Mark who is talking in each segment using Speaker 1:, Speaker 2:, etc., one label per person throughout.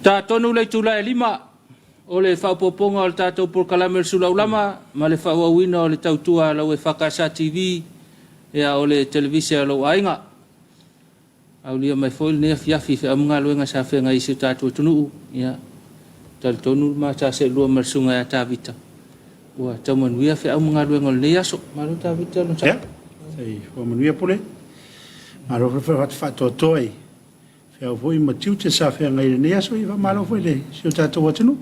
Speaker 1: Ta tonu le itula e 5 o le faaopoopoga o le tatou polokalame o le Sulaulama ma le faaauauina o le tautua a lau EFKS TV, ia o le televise a lou aiga. Aulia mai foi lenei afiafi i feau ma galuega sa feagai i si o tatou atunuu, ia talitonu le ma sa seelua ma le susuga ia Tavita, ua tau manuia feau ma galuega o lenei aso. Malo Tavita lon sa.
Speaker 2: Ia, se i manuia Pule. Malo foi le faatoatoa i feau foi ma tiute sa feagai i lenei aso, ia faamalo foi le si o tatou atunuu.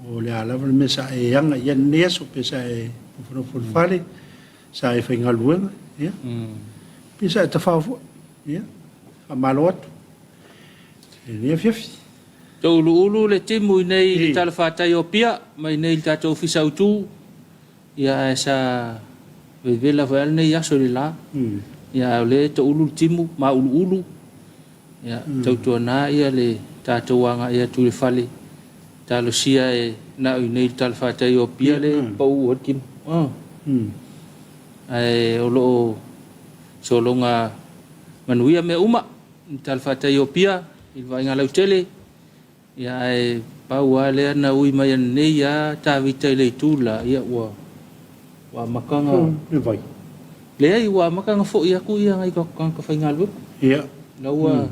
Speaker 2: O le a lava le mea sa e aga i ai lenei aso, pe sa e nofonofo i le fale, sa e faigaluega, ia, pe sa e tafao foi, ia, faamalo atu i lenei afiafi.
Speaker 1: Touluulu le timu i nei i le talafatai o Apia, mai nei i le tatou ofisa autu, ia ae sa vevela foi lava lenei aso i le la. Ia ae o lea e toulu le timu, mauluulu, ia tautuana ia le tatou agai atu i le fale, talosia e na o i nei i le talafatai o Apia le pau ai le timu. Ae o lo o sologa manuia mea uma i le talafatai o Apia i le vaaiga lautele, ia ae pau lava lea na ui mai ananei lava Tavita i le itu la, ia ua amata ona
Speaker 2: Le vai.
Speaker 1: Leai, ua amata ona foi atu ia nai tagata faigaluega. La ua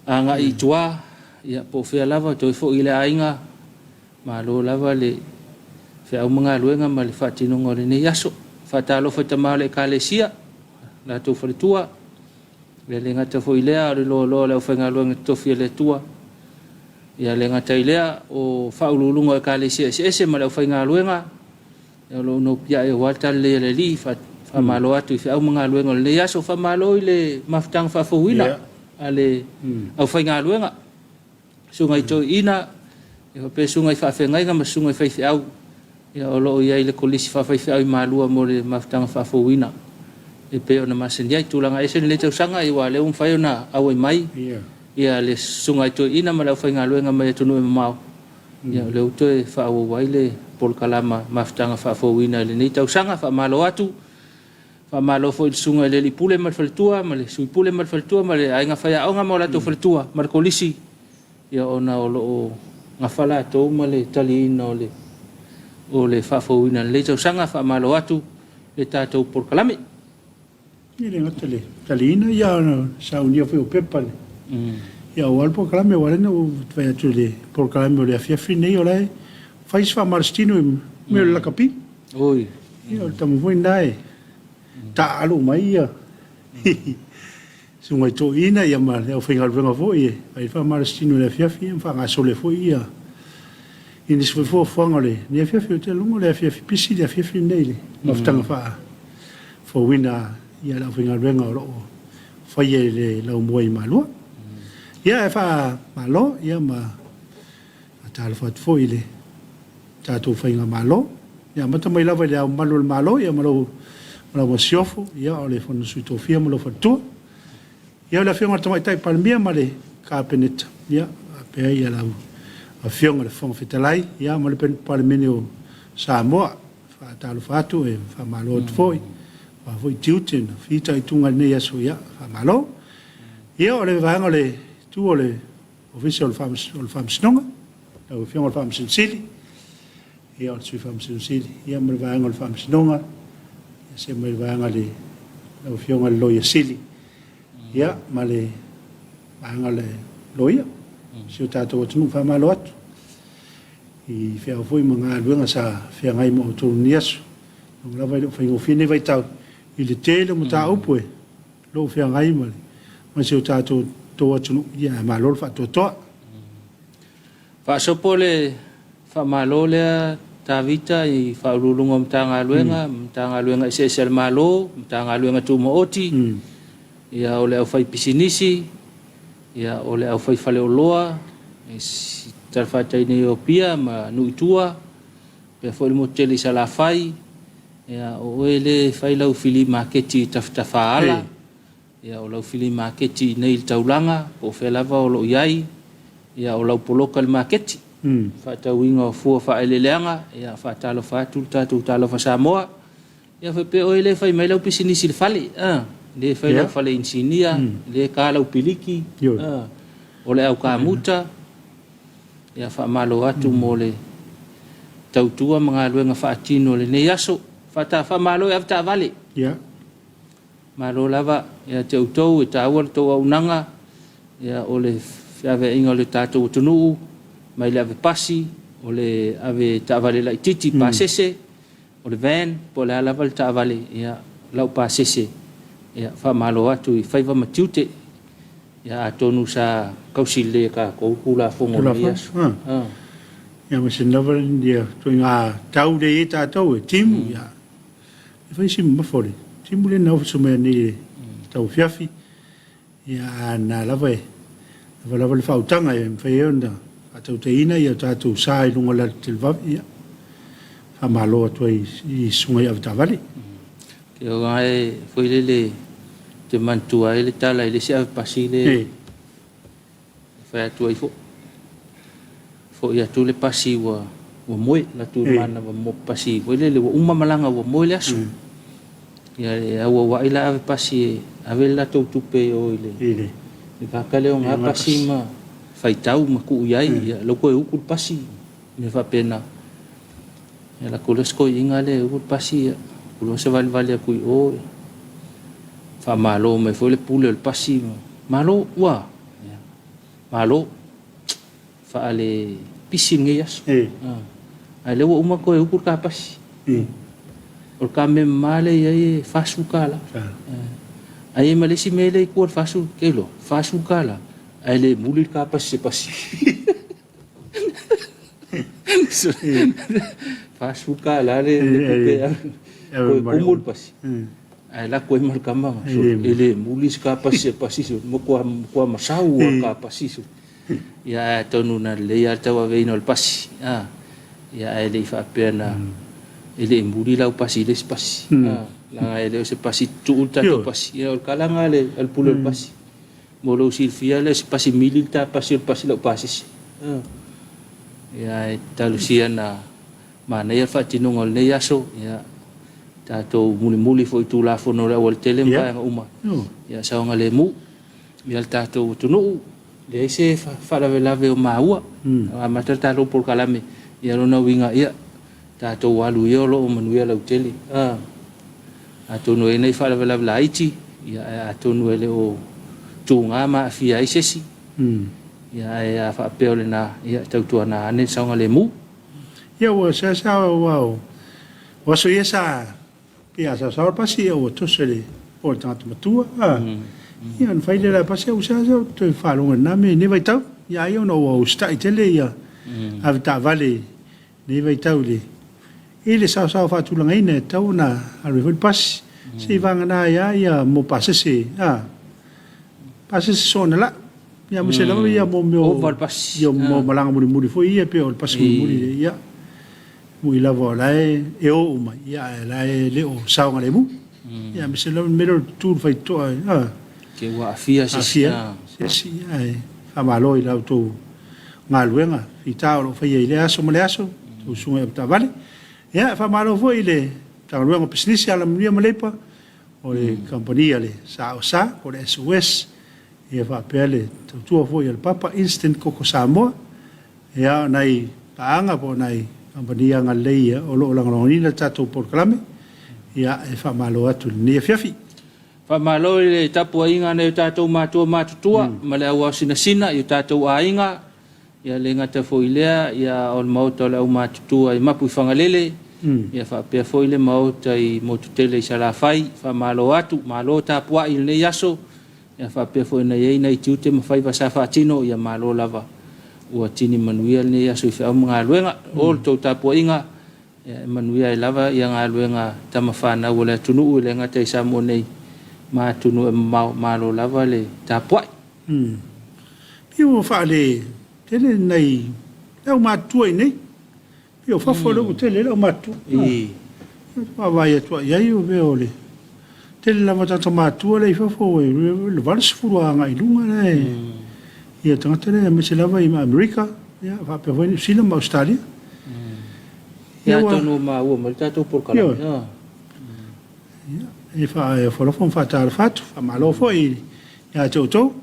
Speaker 1: agai i tua, ia po o fea lava, toe foi i le aiga, malo lava le feau ma galuega ma le faatinoga o lenei aso. Faatalofa i tama o le Ekalesia, latou faletua, ia le gata foi lea o le loaloa o le aufaigaluega totofi a le Atua, ia le gata i lea o faauluuluga o Ekalesia eseese ma le aufaigaluega, ia o lo o nopiai aua le talalelei a le Alii. Faamalo atu i feau ma galuega o lenei aso. Faamalo i le mafutaga faafouina a le aufaigaluega, susuga i toeaiina, ia faapea susuga i faafeagaiga ma susuga i faifeau, ia o lo o i ai le kolisi faafaifeau i Malua mo le mafutaga faafouina e pei ona masani ai. Tulaga ese lenei tausaga, aua o lea ua mafai ona auai mai ia le susuga i toeaiina ma le aufaigaluega mai atunuu e mamao, ia o lea ua toe faaauau ai le polokalama mafutaga faafouina i lenei tausaga. Faamalo atu. Faamalo foi i le susuga i le alii pule ma le faletua, ma le sui pule ma le faletua, ma le aiga faiaoga ma o latou faletua, ma le kolisi, ia ona o lo o gafa latou ma le taliina o le faafouina i lenei tausaga. Faamalo atu le tatou polokalame.
Speaker 2: E le gata le taliina, ia ona saunia foi o pepa le ia aua le polokalame, aua lea na ou fai atu i le polokalame o le afiafi nei, o la e fai se faamalositino i mea o le lakapi.
Speaker 1: Oi.
Speaker 2: Ia o le tama foi lena e taaalo mai ia susuga i toeaiina ia ma le aufaigaluega foi e fai le faamalositino i le afiafi ma faagasolo ai foi ia i nisi foi fuafuaga o lenei afiafi. Ou te lagona o le afiafi pisi le afiafi lenei i le mafutaga faafouina ia le aufaigaluega o lo o faia i le laumua i Malua. Ia e faamalo ia ma faatalofa atu foi i le tatou faigamalo. Ia amata mai lava i le Ao Mamalu o le Malo ia ma lau Masiofo, ia o le Fono a Sui Tofia ma lou faletua. Ia o le Afioga i le Tamaitai Palemia ma le Kapeneta, ia faapea ia lau Afioga i le Fofoga Fetalai, ia ma le Palemene o Samoa. Faatalofa atu e faamalo atu foi, aua foi tiute na fitaituga i lenei aso, ia faamalo. Ia o le vaega o le itu o le Ofisa o le Faamasinoga, lau Afioga i le Faamasino Sili, ia o le Sui Faamasino Sili, ia ma le vaega o le Faamasinoga, ia se'e mai le vaega i lau Afioga i le Loia Sili, ia ma le vaega o le Loia, si o tatou atunuu. Faamalo atu i feau foi ma galuega sa feagai ma outou i lenei aso. Aua lava e le o faigofie lenei vaitau i le tele o mataupu e lo o feagai ma si o tatou atunuu, ia ae malo le faatoatoa.
Speaker 1: Faasopo le faamalo lea Tavita i Faauluuluga o Matagaluega, Matagaluega eseese a le Malo, Matagaluega Tumaoti, ia o le aufaipisinisi, ia o le aufaifaleoloa, i talafatai nei o Apia ma nuu i tua, faapea foi le motu tele i Salafai, ia o oe lea e fai lau fili maketi i Tafatafaala, ia o lau fili maketi i nei i le taulaga, po o fea lava o lo o i ai, ia o lau poloka i le maketi, faatauina o fua faaeleeleaga, ia faatalofa atu le tatou Talofa Samoa. Ia faapea oe lea e fai mai lau pisinisi i le fale, lea e fai lau fale inisinia, lea e ta lau piliki, O le au kamuta, ia faamalo atu mo le tautua ma galuega faatino o lenei aso. Faamalo e avetaavale.
Speaker 2: Ia.
Speaker 1: Malo lava ia te outou e taua le tou auaunaga, ia o le feaveaiga o le tatou atunuu, mai le ave pasi, o le ave taavale laitiiti pasese, o le van, po o le a lava le taavale, ia lau pasese, ia faamalo atu i faiva ma tiute. Ia atonu sa kausi lelei e tatou Tulafono o lenei aso.
Speaker 2: Tulafono. Ia ma se lava ia ituaiga tau lea e i ai tatou e timu, ia. E fai si mamafa o le timu lea na oso mai nei i le tau afiafi. Ia a na lava e lava lava le faautaga e mafai ai ona faatautaiina ia tatou sa i luga o le alatelevave. Ia faamalo atu ai i susuga i avetaavale.
Speaker 1: Ke o ai foi lele te manatua ai le tala i le isi avepasi le fai atu ai foi. Foi atu le pasi ua moe la tu mana ua mo pasi foi lele ua uma malaga ua moe le aso. Ia e auauai la ave pasi e ave le latou tupe o i le vaka lea o ngā pasi ma faitau ma tuu i ai, ia lau toe utu le pasi mea faapena. Ia la kula sikoiga lea e utu le pasi, ia kula savalivali atu i o, faamalo mai foi le pule o le pasi ma malo ua ia, malo faale pisi lenei aso. Ae lea ua uma toe utu le ta pasi. O le ta mea mama lea e i ai e $40. Ae i ai ma le isi mea lea i tua o le 40, ke iloa, $40, ae le muli le ta pasi se pasi. $40 le tupe e toe tumu le pasi. Ae lako ai ma le tama, e le muli se ta pasi se pasi, matua masau a ta pasi. Ia ae atonu na lelei lava le tauaveina o le pasi. Ia ae le i faapea na e le i muli lau pasi i le isi pasi. Leaga e le o se pasi tutuu le tatou pasi. Ia o le kalaga a le pule o le pasi. Mo lou silafia le se pasi mili le ta pasi o le pasi lau pasese. Ia ae talosia na manaia le faatinoga o lenei aso. Ia tatou mulimuli foi i Tulafono o le aualatele ma vaega uma. Ia saogalemu ia le tatou atunuu, leai se faalavelave o maua. Amata le tatou polokalame, ia lona uiga ia tatou alu ia o lo o manuia lautele. Atonu e i ai nai faalavelave laiti, ia ae atonu e le o tuga ma aafia ai se isi. Ia ae a faapea o lena, ia tautuana ane le saogalemu.
Speaker 2: Ia ua seasea aua o aso ia sa pei a saosaoa le pasi ia ua toso i le po o le tagata matua. Ia ona fai lea o le pasi ua seasea ou toe faalogo i lena mea i lenei vaitau. Ia ai ona ua usitai tele ia avetaavale i lenei vaitau i le i le saosaoa faatulagaina e tatau ona alu ai foi le pasi. Se i vagana ai lava ia mo pasese, pasese soona laa. Ia aemaise lava ia mo mea o
Speaker 1: Ova le pasi.
Speaker 2: Ia mo malaga mulimuli foi ia pei o le pasi mulimuli lea. Ia mui lava o la e e o uma, ia ae la e le o saogalemu. Ia aemaise lava le mea lea o le tutu i le faitotoa,
Speaker 1: Ke ua aafia se isi.
Speaker 2: Aafia se isi. Ia ae faamalo i la outou galuega fita o lo o faia i lea aso ma lea aso, tou susuga i avetaavale. Ia faamalo foi i le Matagaluega o Pisinisi, Alamanuia ma Leipa, o le kamupani a le SAOSA po o le SOS, ia faapea le tautua foi a le Papa Instant Koko Samoa, ia o nai paaga po o nai kamupani agalelei ia o lo o lagolagoina le tatou polokalame, ia e faamalo atu i lenei afiafi.
Speaker 1: Faamalo i le tapuaiga a nai o tatou matua matutua ma le auao sinasina i o tatou aiga, ia le gata foi i lea, ia o le maota o le aumatutua i Mapu i Fagalele, ia faapea foi le maota i Motutele i Salafai. Faamalo atu, malo tapuai i lenei aso, ia faapea foi ona i ai nai tiute ma faiva sa faatino, ia malo lava ua tini manuia lenei aso i feau ma galuega. O le tou tapuaiga, ia e manuia ai lava ia galuega tama fanau a le atunuu, e le gata i Samoa nei ma atunuu e mamao, malo lava le tapuai.
Speaker 2: Pei ua faale tele nai le aumatutua i inei. Pei o fafo lea ua tele ai le aumatutua. Vaavaai atu i ai o mea o le tele lava tagata matua lea i fafo e le 80 agai i luga la e ia tagata lea aemaise lava i Amerika ia faapea foi Niu Sila ma Ausetalia.
Speaker 1: Ia atonu ua maua mai le tatou polokalame.
Speaker 2: Ia, e faaalofa ma faatalofa atu, faamalo foi ia te outou.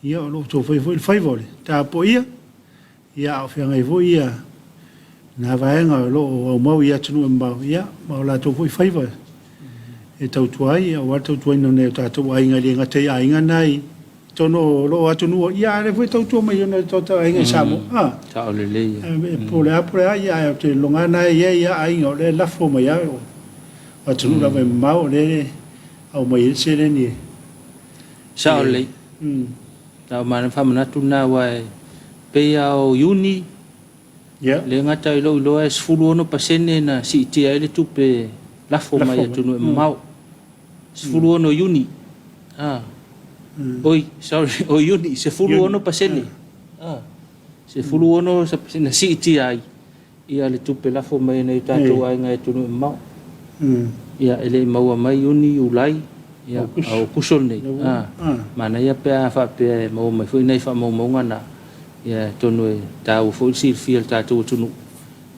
Speaker 2: Ia, o lo o outou faia foi le faiva o le tapuaia, ia, a o feagai foi ia na vaega o lo o aumau i atunuu e mamao, ia, ma o latou foi faiva e tautua ai, aua le tautuaina o nai o tatou aiga, e le gata i aiga na i totonu o loo atunuu, ia, a o lea foi e tautua mai i o tatou aiga i Samoa. A
Speaker 1: Sao lelei.
Speaker 2: Po o le a po o le a, ia, ae ou te lagona na e i ai lava aiga o lea e lafo mai lava, o atunuu lava e mamao o lea e aumai ai le seleni e
Speaker 1: Sao lelei. Na o mana faamanatu lena aua e pei lava o Iuni, le gata i lou iloa e 16% na siitia ai le tupe lafo mai atunuu e mamao. 16 Iuni. Oi, sorry, o Iuni, 16%. 16% na siitia ai ia le tupe lafo mai e nai o tatou aiga i atunuu e mamao. Ia, e le i maua mai Iuni, Iulai, ia, a o Aokuso lenei. Manaia pe a faapea e maua mai foi nai faamaumauga na, ia, atonu e taua foi le silafia e le tatou atunuu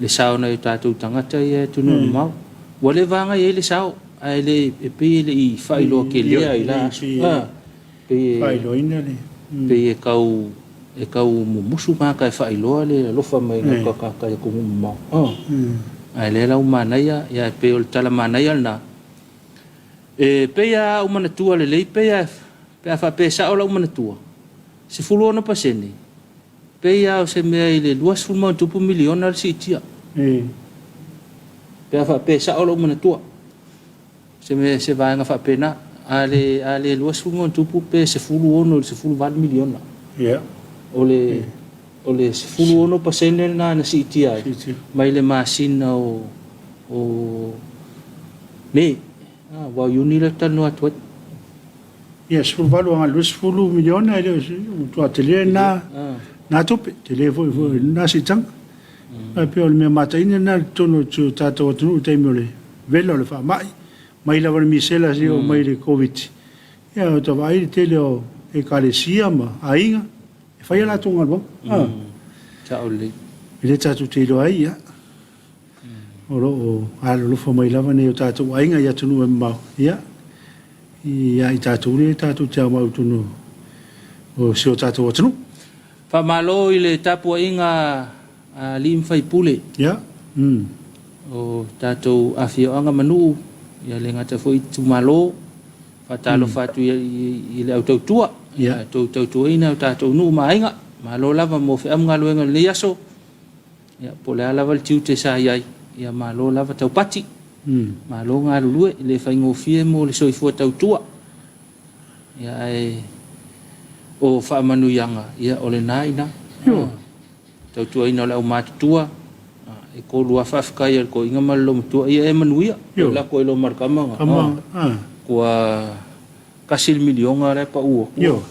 Speaker 1: le sao o nai o tatou tagata ia i atunuu e mamao. Ua leva lava ona i ai le sao, ae le, e pei e le i faailoa kelea i la aso. Pei e,
Speaker 2: faailoaina le
Speaker 1: pei e tau e tau mumusu tagata e faailoa le alofa mai i tagata i atunuu mamao. Ae lea la ua manaia, ia e pei o le tala manaia lena. E pei lava a ou manatua lelei, pei lava pe a faapea e sao lau manatua, 16%, pei lava o se mea i le 20+ miliona le siitia. Pe a faapea e sao lau manatua. Se mea se vaega faapena. A le a le 20+ pe 16 i le 18 miliona. O le o le 16% lena na siitia ai mai le masina o Me. Aua o Iuni lea ou te talanoa atu ai.
Speaker 2: Ia, 18 agai i le 20 miliona e le o se matua tele lena na tupe, tele foi foi lena siitaga. Ae pei o le mea mataina lena i totonu o si o tatou atunuu i le taimi o le vela o le faamai, mai lava i le misela seia oo mai i le Koviti. Ia ua ta vaai i le tele o ekalesia ma aiga e fai a latou galuega.
Speaker 1: Sao lelei.
Speaker 2: E le tatou te iloa ai, ia, o lo o alolofa mai lava nai o tatou aiga i atunuu e mamao, ia, ia i tatou lea tatou te aumai i totonu o si o tatou atunuu.
Speaker 1: Faamalo i le tapuaiga a alii ma faipule o tatou afioaga ma nuu, ia le gata foi i itumalo. Faatalofa atu i le au tautua, ia outou tautuaina o tatou nuu ma aiga. Malo lava mo feau ma galuega i lenei aso. Ia, po o le a lava le tiute sa i ai, ia malo lava taupati. Malo galulue, e le faigofie mo le soifua tautua. Ia, ae o faamanuiaga, ia o lena i ina. Tautuaina o le aumatutua, e tolu lava faafetai a le toeaina ma le loomatua, ia e manuia. Lako ai loa ma le tama na. Ua $1 miliona la e pau atu.
Speaker 2: Ioe.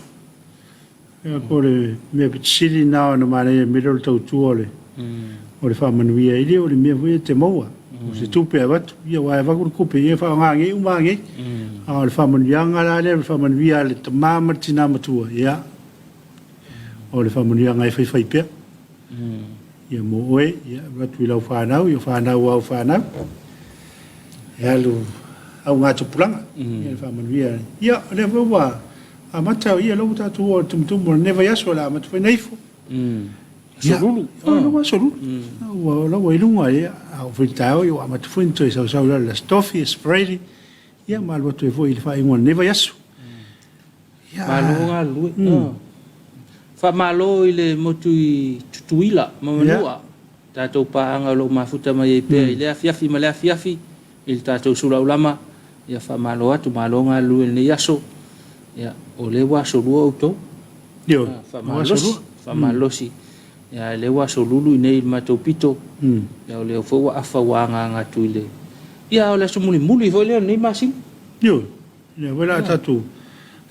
Speaker 2: Ia, po o le mea pito sili lena ona manaia i le mea lea o le tautua o le, o le faamanuia ai lea o le mea foi e te maua. O se tupe e avatu, ia aua e avatu le tupe, ia e faaaoga nei uma lava nei. A o le faamanuiaga la lea, o le faamanuia a le tama ma le tina matua, ia, o le faamanuiaga e faifai pea. Ia mo oe, ia avatu i lau fanau, ia o fanau a au fanau, e alu augatupulaga, ia le faamanuia. Ia, o lea foi ua amata, ia lea ua tatou oo i le tumutumu o lenei vaiaso, o le a amata foi ona ifo.
Speaker 1: Aso Lulu.
Speaker 2: Ia, o lea ua aso Lulu. Ua la ua i luga, ia, a oo foi i le taeao, ia ua amata foi ona toe sausau i lalo i le Aso Tofi, Aso Faraile, ia ma alu atu ai foi i le faaiuga o lenei vaiaso.
Speaker 1: Malo galulue. Faamalo i le motu i Tutuila ma Manua, tatou paaga o lo o mafuta mai ai pea i lea afiafi ma lea afiafi i le tatou sulaulama. Ia faamalo atu, malo galulue i lenei aso. Ia, o lea ua aso lua outou.
Speaker 2: Ioe,
Speaker 1: Faamalosi, faamalosi. Ia, lea ua aso lulu i inei i le matou pito. Ia, o lea foi ua afa ua agaaga atu i le... Ia, o le aso mulimuli foi lea o lenei masina.
Speaker 2: Ioe. Lea foi la a tatou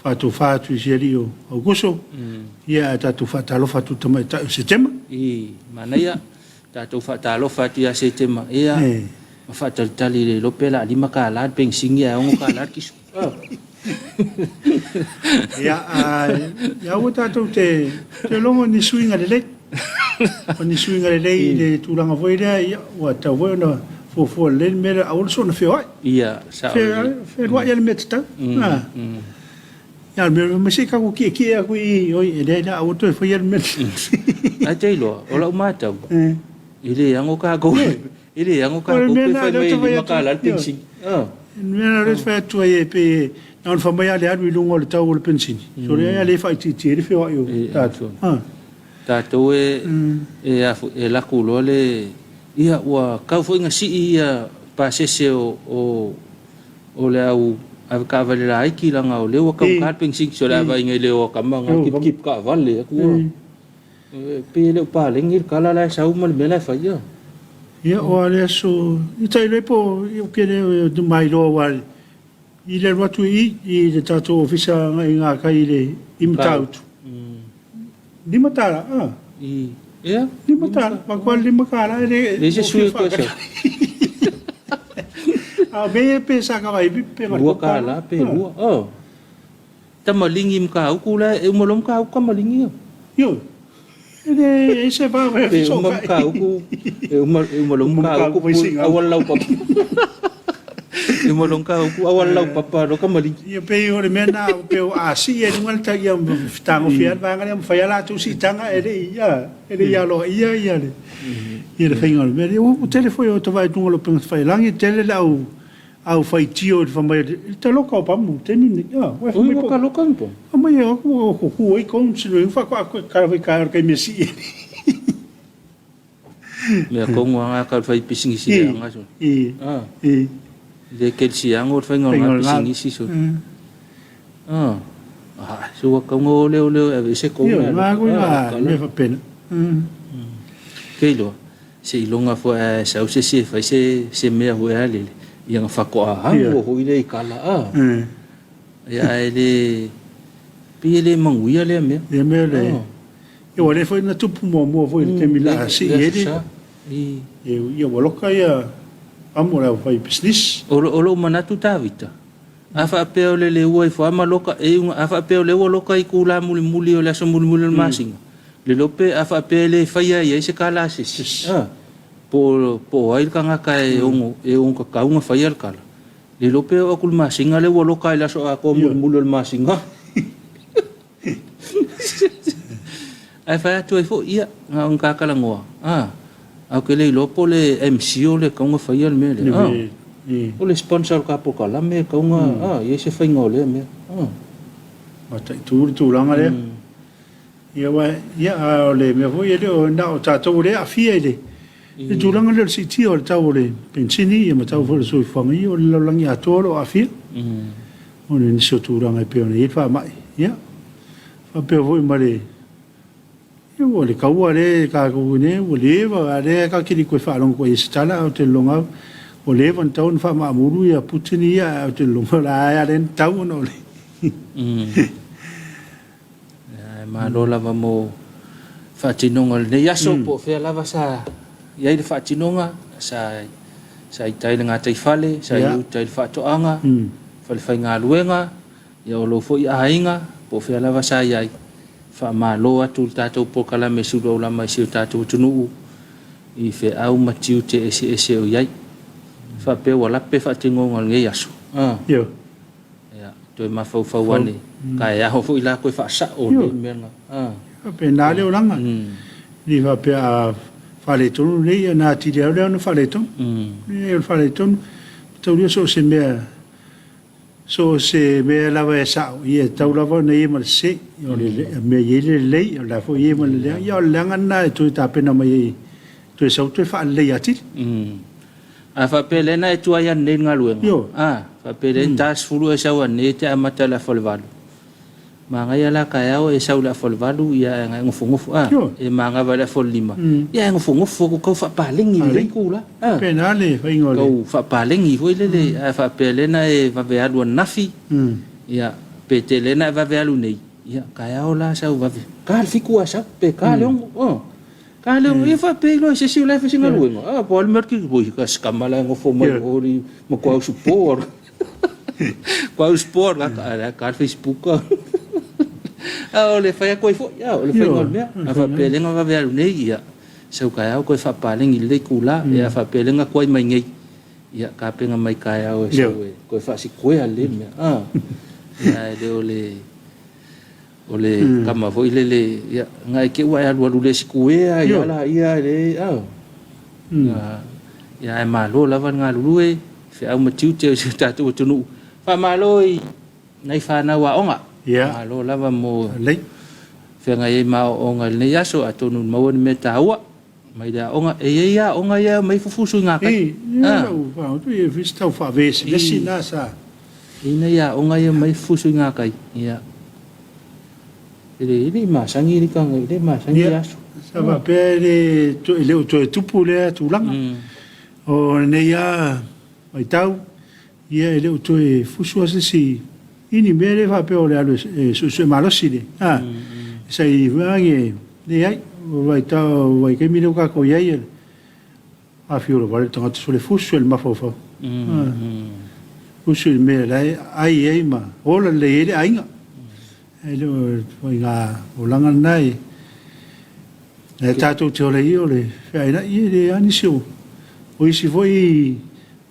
Speaker 2: faatofa atu i si alii o Aukuso, ia ae tatou faatalofa atu i le tamaitai o Setema.
Speaker 1: I, manaia, tatou faatalofa atu ia Setema, ia, ma faatalitali le iloa pe o le a $5 le penisini ae $6 le kiso.
Speaker 2: Ia, ia aua tatou te logo i ni suiga lelei. O ni suiga lelei i le tulaga foi lea, ia, ua tatau foi ona fuafua lelei le mea lea, aua le soona feoai.
Speaker 1: Ia, sao lelei.
Speaker 2: Fealuai lava le mea tatau. Ia, o le mea, ma se i tatou tietie atu i i, oi, e leai la, aua toe faia le mea lea.
Speaker 1: Ae te iloa, o lau matau, e le ano tatou, e le ano tatou pe fai mai e $5 le penisini.
Speaker 2: O le mea lena o lea ou te fai atu ai, e pei na ona fai mai lava o le alu i luga o le tau o le penisini, sole ai a le faaitiitia ai le feoai o tatou.
Speaker 1: Tatou e, e, a foi, e laku loa le, ia, ua tau foi ina sii ia pasese o, o, o le au ave taavale laiti leaga o lea ua taugata le penisini so o le a vaaiga i le o a tama na kipikip taavale atu ua pei e le o paleni le tala la e sau ma le mea la e fai a.
Speaker 2: Ia o a le aso i tai loa po ou te le mailoa aua i le alu atu i i le tatou ofisa i gakai i le i Matautu $5 a.
Speaker 1: I ea?
Speaker 2: $5 matua le $5 e le
Speaker 1: Leai se sui e toe sau.
Speaker 2: A o mea ia pe sa ka vai pe
Speaker 1: $2 pe 2. Oh. Tamaligi Matautu la e uma loa Matautu tamaligi ia.
Speaker 2: Ioe. E le e se va
Speaker 1: Pe uma Matautu e uma e uma loa Matautu auala laupapa. E uma loa Matautu auala laupapa loa tamaligi.
Speaker 2: Ia pei o le mea lena pei o a sii ai luga le tai ia fetagofia ai le vaega lea ma fai a latou siitaga e le i e le i aloaia ia le ia le faiga o le mea lea. Ua tele foi o ta vaai i luga o le upega tafailagi tele le au au faitio i le fai mai le taloka o pamu i le taimi lenei. Ua
Speaker 1: fai mai po. Taloka ni pamu.
Speaker 2: Aumai e aku ua kuku ai cones le faatoa kala fai taeao i le taimi e sii ai.
Speaker 1: Mea tonu lava na tau fai pisinisi leaga so.
Speaker 2: I.
Speaker 1: Le kelisiano le faiga o lena pisinisi so. Ah. Ah, se ua tau na ole ole e aveese kou
Speaker 2: mea. Io, ko ina mea faapena.
Speaker 1: Ke iloa, se iloga foi ae sau se isi e fai se se mea foi a lele, ia na faatoa alu foi lea i kala a. Ia ae le pei e le manuia lea mea.
Speaker 2: Lea mea le. Ia ua lea foi na tupu muamua foi i le taimi la sii ai le ia ua loka ia amo le au fai business.
Speaker 1: O lou manatu Tavita, a faapea o le leua ifo lava ma loka e iuga, a faapea o lea ua loka i itula mulimuli o le aso mulimuli o le masina, le iloa pe a faapea e le faia i ai se kala a se isi, a, po o ai le tagata e ono e ono tatau ona faia le kala. Le iloa pe oo atu i le masina lea ua loka i le aso atoa mulimuli o le masina. Ae fai atu ai foi, ia, na ona ta talanoa, a, ae ou te le iloa po o le MC o le tatau ona faia le mea lea, a, o le sponsor o le ta polokalame e tatau ona, a, i ai se faiga o lea mea, a.
Speaker 2: Mataitu le tulaga lea. Ia, aua, ia, a o le mea foi e le o na o tatou o lea e aafia i le, le tulaga lea o le siitia o le tau o le penisini ia ma tau foi o le soifuaga ia, o le lalolagi atoa o lo o aafia. O le nisi o tulaga e pei ona i ai le faamai, ia, faapea foi ma le, ia, ua le kaua lea e tatou nei, ua leva, a lea ta te le toe faalogo atu ai i se tala, ae ou te lologa au, ua leva ona tatau ona faamaamulu ia Putin ia, ae ou te lologa o la e lava lea na tatau ona o le.
Speaker 1: Ae malo lava mo faatinoga o lenei aso, po o fea lava sa i ai le faatinoga, sa sa i tai i le gataifale, sa i uta i le faatoaga, falefaigaluega, ia o lou foi aiga, po o fea lava sa i ai. Faamalo atu i le tatou polokalame Sulu Aulama i si o tatou atunuu i feau ma tiute eseese o i ai. Faapea ua lape faatinoga o lenei aso. Ia, toe mafaufau ane, taeao foi la toe faasao le mea lena.
Speaker 2: Faapena le olaga. E le faapea a faaletonu lenei ona atili ai lea ona faaletonu. Leai, o le faaletonu, taulia so o se mea, so o se mea lava e sao, ia e tatau lava ona i ai ma le sese. O le mea e i ai le lelei, o le a foi e i ai ma le leaga. Ia o le leaga lena e toe tapena mai ai, toe sau toe faalelei atili.
Speaker 1: A faapea lea na e tuai ananei i le galuega?
Speaker 2: Ioe.
Speaker 1: A faapea lea e ta 10 e sau ananei e te amata i le afa o le 8. Manaia la taeao e sau i le afa o le 8 ia ae na e nofonofo a.
Speaker 2: Ioe.
Speaker 1: E manava i le afa o le 5 ia ae nofonofo atu tau faapalegi lelei tula. A.
Speaker 2: Faapena le faiga o le.
Speaker 1: Tau faapalegi foi lele ae faapea lea na e vave alu ananafi ia pe tele na e vave alu nei ia taeao la sau vave. Ta le 7 ae sau pe ta le 6. A. Ka leo ia faapea iloa i se isi o la e fai se galuega. Ah, po o le mea ki oi ka skama la e ngofo mai o li ma ko au support. Ko au support ka ka la ka Facebook. A o le fai atu ai foi, a o le faiga o le mea. A faapea le nga vave alu nei ia sau taeao koe faapalegi lelei kula ia faapea le nga tuai mai nei ia tapena mai taeao e sau e koe faasikuea lelei le mea. Ah, ia e le o le O le tama foi lele, ia, ngai ke ua e alualu le sikuea ia la ia le a. Ia, ae malo lava le galulue, feau ma tiute o si o tatou atunuu. Faamalo i nai fanau aoga. Malo lava mo feagai ai ma aoaoga i lenei aso, atonu maua ni mea taua mai le aoga. E i ai aoga ia mai fufusu i ngā kai. I nei aoga ia mai fufusu i ngā kai. Ia. E le i masangi le kanga, i le masangi aso.
Speaker 2: Sa faapea e le o toe tupu lea tulaga. O lenei a vaitau, ia e le o toe fusu lava se isi i ni mea le faapea o le alu e suesue malosi le. Sa i age leai, o vaitau vaitaimi lea ua tatou i ai, afio lava le tagata so le fusu e le mafaufau. Fusu i le mea la e ai ai ma ola lelei ai le aiga. E le o ituaiga olaga lena e e tatou te ola ai o le feainai e le lava nisi o isi foi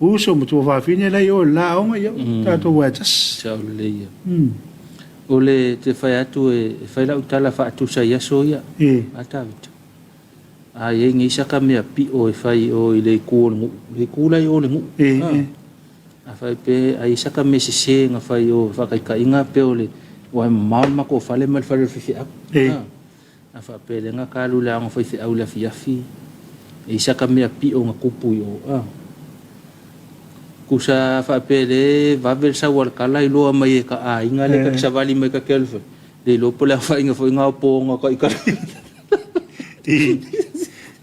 Speaker 2: uso ma tuafafine la i o i le la aoga, ia tatou ae tasi.
Speaker 1: Sao lelei ia. O le te fai atu e fai lau tala faatusa i aso ia. A Tavita. A i ai nei saka mea pi'o e fai o i le itu o le nuu. Le itu la i o le nuu. A fai pe ai saka mea sese na fai o faataitaiga pe o le ua e mamao le matou fale ma le fale o le faifeau. A faapea ka alu i le aoga faifeau i le afiafi, e i saka mea pi'o na tupu i o. Tusa faapea le vave le sau a le kala iloa mai e ka aiga le ka savali mai ka ke alu fai. Le iloa po o le afaina foi ngā o po nga ka i kala.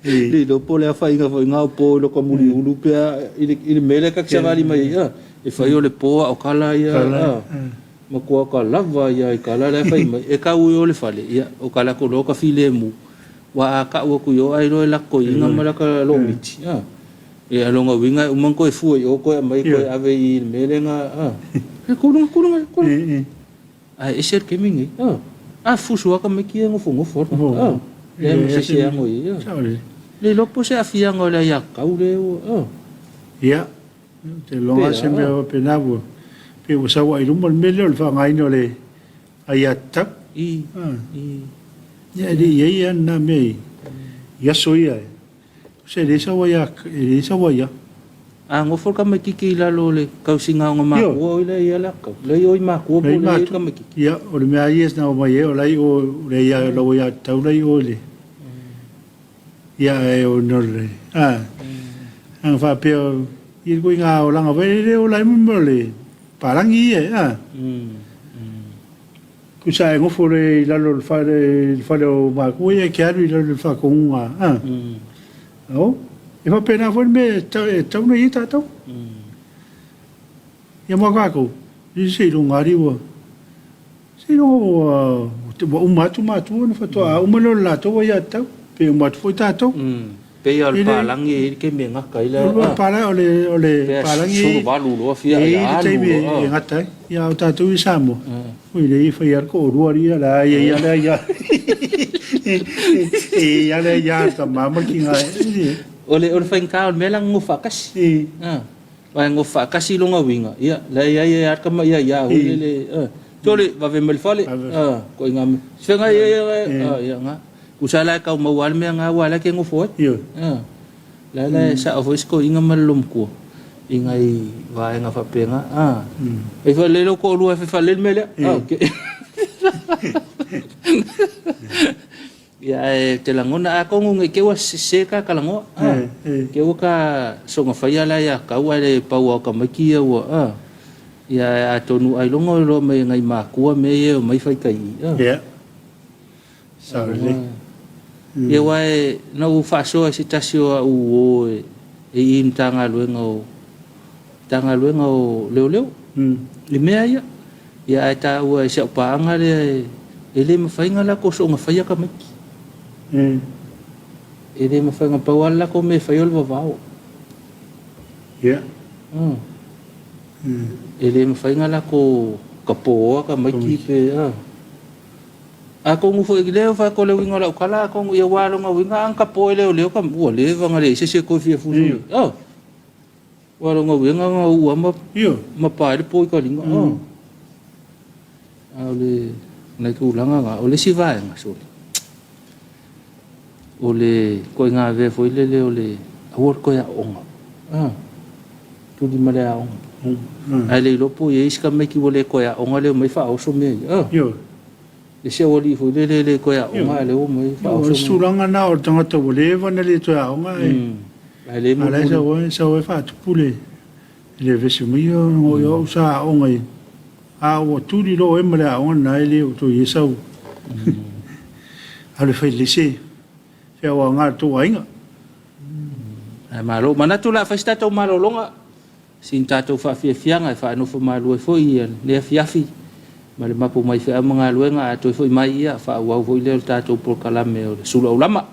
Speaker 1: Le iloa po o le afaina foi ngā o po i loko muli ulu pea i le mea lea ka savali mai ai. E fai o le po a o kala ia. Matua ka lava ia i kala lea fai mai. E kau i o le fale. Ia, o kala ko loa ka filemu. Wa a kau aku i o ai loa e lako i inga ma laka lo miti. E alonga winga e umang koe fua i o koe mai koe ave i le mea lea. E kulunga, kulunga, kulunga. Ai e se ke mingi. A fusu aka me ki e ngofo ngofo. Le mo se se ango i. Le lopo se afianga o le ia kau le o.
Speaker 2: Ia. Te longa se mea o pena ua. Pe ua saua i luma le mea lea o le faaaogaina o le aiatatau. Ia e le i ai lava lena mea i aso ia. Se e le saua ia, e le saua ia.
Speaker 1: A ngofo ka maititi i lalo o le kausiga o ngā makua o ile ia la kau. Le i o i makua po le i ka maititi.
Speaker 2: Ia, o le mea ia na o mai e o lai o le ia lau ia tau lai o le. Ia e o no le. Anga faapea i ko ngā o langa vai le o lai mo le palangi ia. Kusa e ngofo le i lalo le fale o makua ia ke alu i lalo le whakongunga. O, e whapena foi me e tau nei i tātou. Ia mua kākou, i se i lunga ari ua. Se i lunga ua uma atu mātua na whatoa, a uma leo le lātou ia tau, pe uma atu foi tātou.
Speaker 1: Pe ia o le palangi e ke me ngaka i le.
Speaker 2: O le palangi, o le palangi.
Speaker 1: Sulu valu loa fia
Speaker 2: ia alu. E i le taimi e ngata ai. Ia o tātou i Samoa. Oi le i whai ar ko orua ria la ia ia la ia. E ia la ia ta mama ki ngā.
Speaker 1: O le whainga o le mea la ngofa kasi. Vai ngofa kasi longa winga. Ia la ia ia ar kama ia ia hui le. Tole vave mel fale. Ko inga me. Svenga ia ia ia nga. Usala kau mau al mea ngā wala ke ngofo ai. La la sa o ko inga malum ko. Inga i vaenga fapenga. E fa le ko lua fe fa le mele. Okay. Ia e te langona a kongu ngai ke wa se ka kalango. Ke wa ka songa faia la ia kau ai le pau o ka maki ia wa. Ia a tonu ai longo lo mai ngai makua me e o mai fai kai.
Speaker 2: Ia. Sorry.
Speaker 1: Ia wai na u whaasoa se tasi o au o e i mtanga luenga o tanga luenga o leo leo. Le mea ia. Ia ai tā ua e se au paanga le e le mawhainga la ko so nga whaia ka maiki. E le mawhainga pau ala ko me whai o le wawao.
Speaker 2: Ia.
Speaker 1: E le mawhainga la ko ka pōa ka maiki pe. A kongu fo i leo fa ko le winga la ukala kongu ia walo nga winga ang ka po leo leo ka ua le vanga le se se ko fia fusu. Walo nga winga nga ua ma ma pa le po i ka linga. A le Nai tulaga na, o le isi vaega sole, o le ituaiga avea foi lele o le aua le toe aooga. Ah, tuli ma le aoga. Ae le iloa po o i ai isi tamaiti ua le toe aoga lea e omai faaoso mea ia. Ah.
Speaker 2: Ioe.
Speaker 1: Le isi aualii foi lele e le toe aoga ae lea ua omai faaoso
Speaker 2: mea. O le tulaga lena o le tagata ua leva ona le toe aoga ae
Speaker 1: Ae le
Speaker 2: a la e sau ai, sau ai faatupu le le vevesi mai ia o au sa aoga i a ua tuli loa oe ma le aoga lena e le o toe i ai sau alu e fai lelei se feauaoga a le tou aiga.
Speaker 1: Ae malo. Manatu o le a fai se tatou malologa, sina tatou faafiafiaga e faanofo malu ai foi lenei afiafi ma le mapu mai feau ma galuega. A toe foi mai, ia faaauau foi lea o le tatou polokalame o le Sulu Aulama.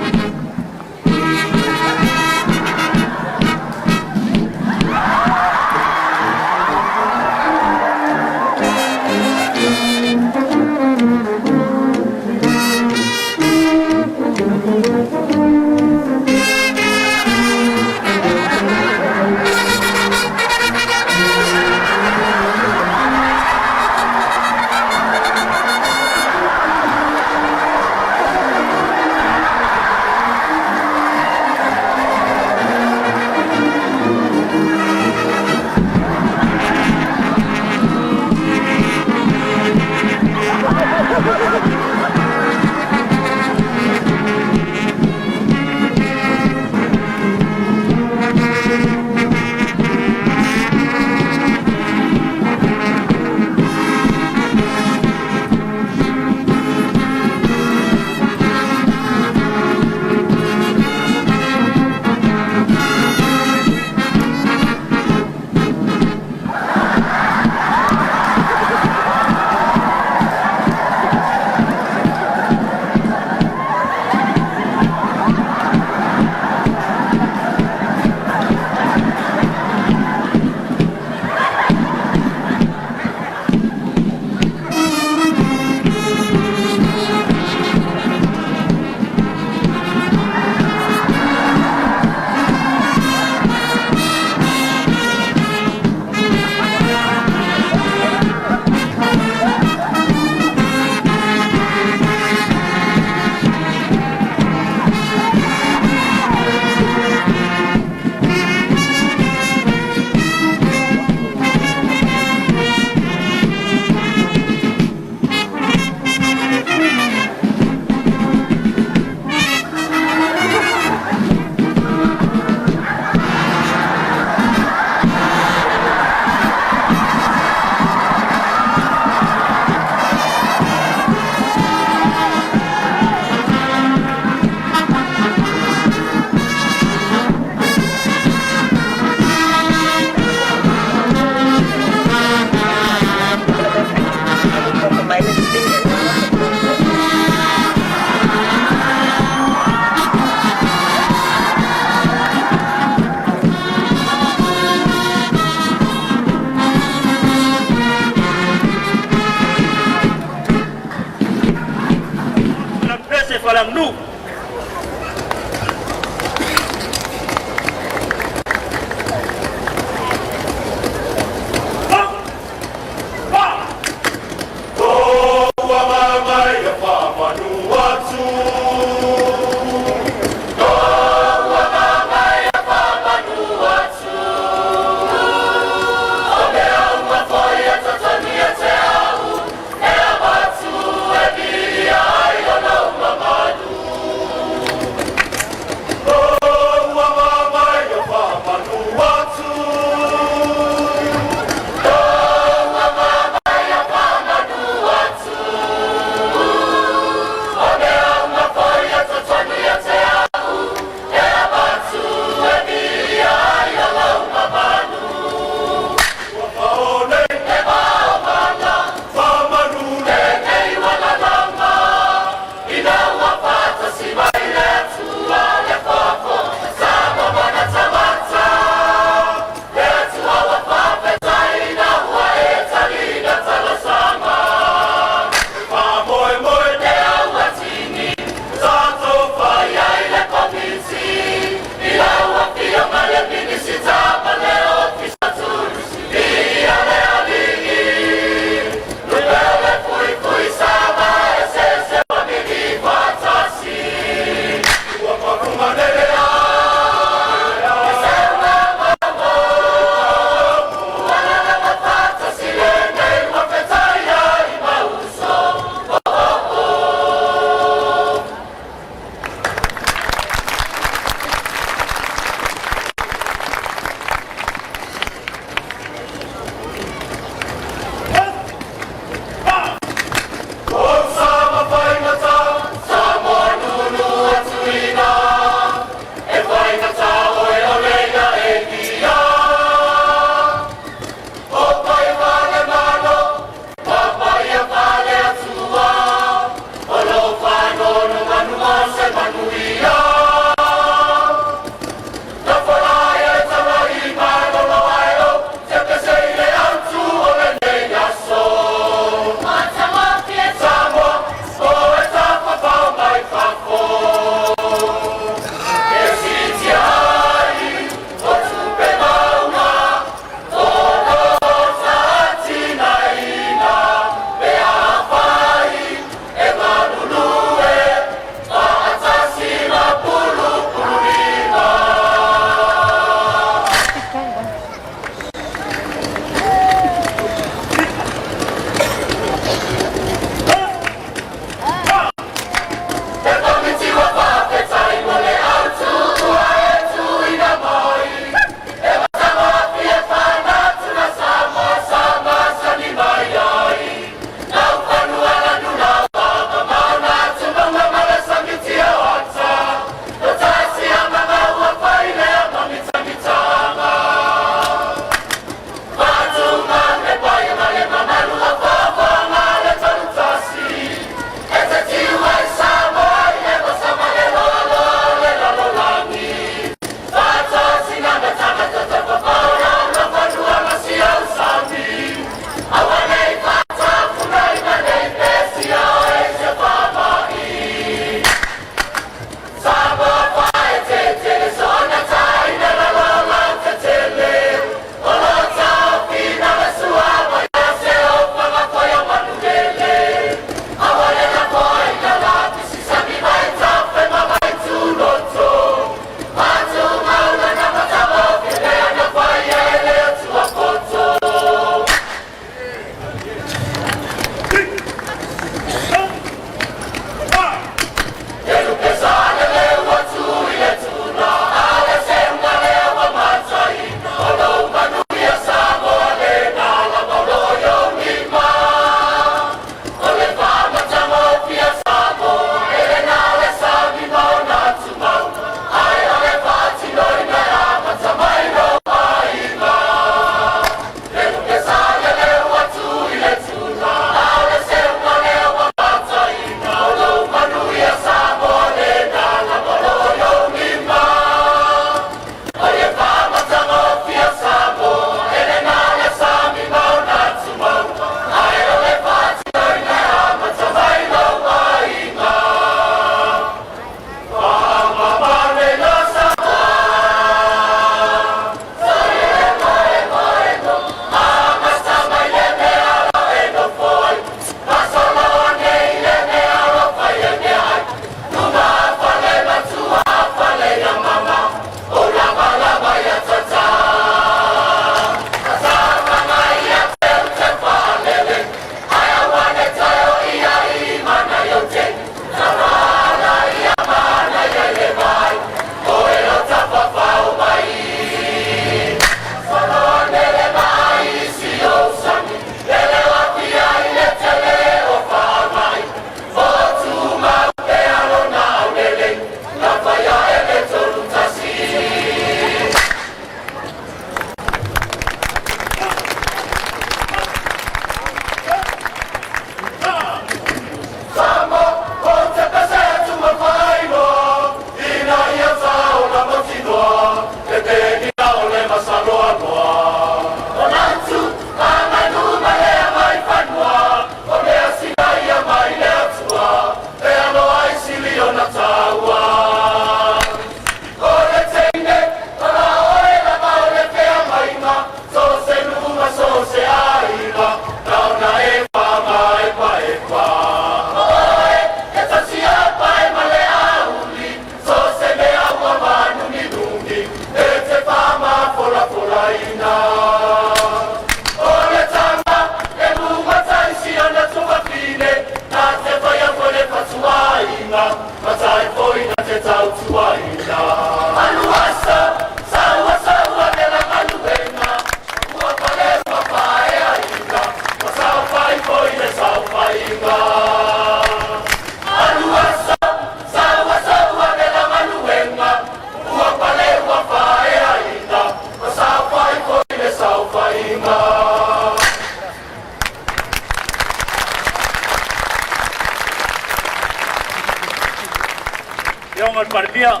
Speaker 1: Palemia,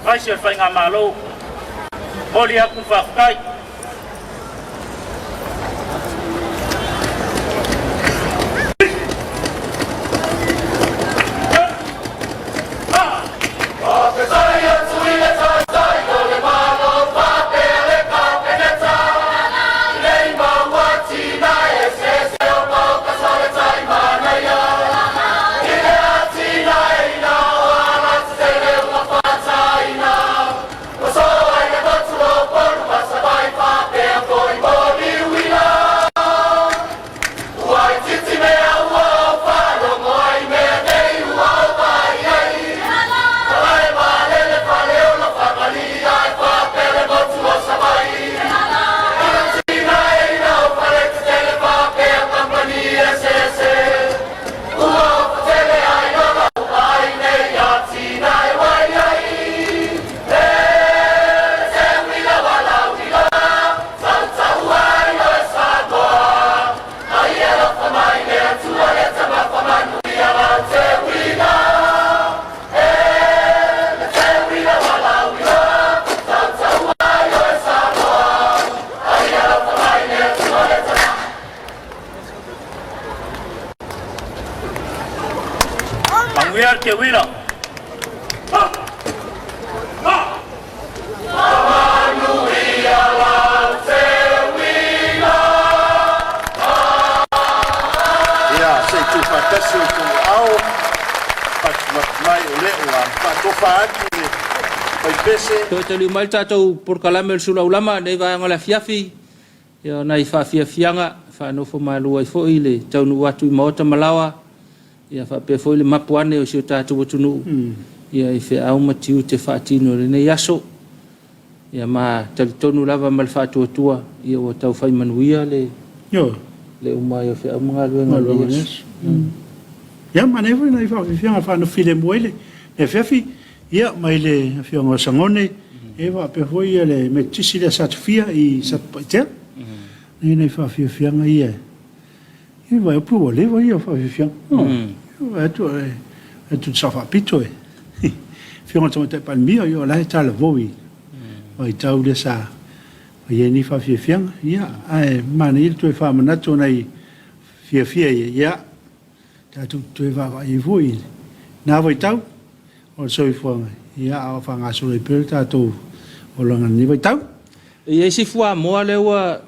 Speaker 1: Vaisi o le Faigamalo, momoli atu le faafetai. Manuia le teuila.
Speaker 3: Ia, se i tuufaatasi outou aao, fatumatu mai o lea ua faatofa atu le faipese.
Speaker 1: Toe taliu mai le tatou polokalame o le Sulaulama i lenei vaega o le afiafi, ia o nai faafiafiaga e faanofo malu ai foi le taunuu atu i maota ma laoa, ia faapea foi le mapu ane o si o tatou atunuu ia i feau ma tiute faatino i lenei aso. Ia ma talitonu lava ma le faatuatua ia ua tau fai manuia le le uma ai o feau ma galuega o lenei aso.
Speaker 2: Ia manaia foi nai faafiafiaga faanofilemu ai le afiafi ia mai le afioga o Sagone e faapea foi ia le Metotisi lea sa tofia i Satupaitea. Nei nai faafiafiaga ia e vaai atu ua leva ia faafiafiaga. Vaai atu atu le Sao Faapito e afioga i le Tamaitai Palemia ia o la e talavou i vaitau lea sa fai ai nei faafiafiaga. Ia ae manaia le toe faamanatu o nai fiafia ia, ia tatou toe vaavaai ai foi i na vaitau o le soifuaga, ia a o faagasolo ai pea le tatou olaga i lenei vaitau.
Speaker 1: E i ai si fuamoa lea ua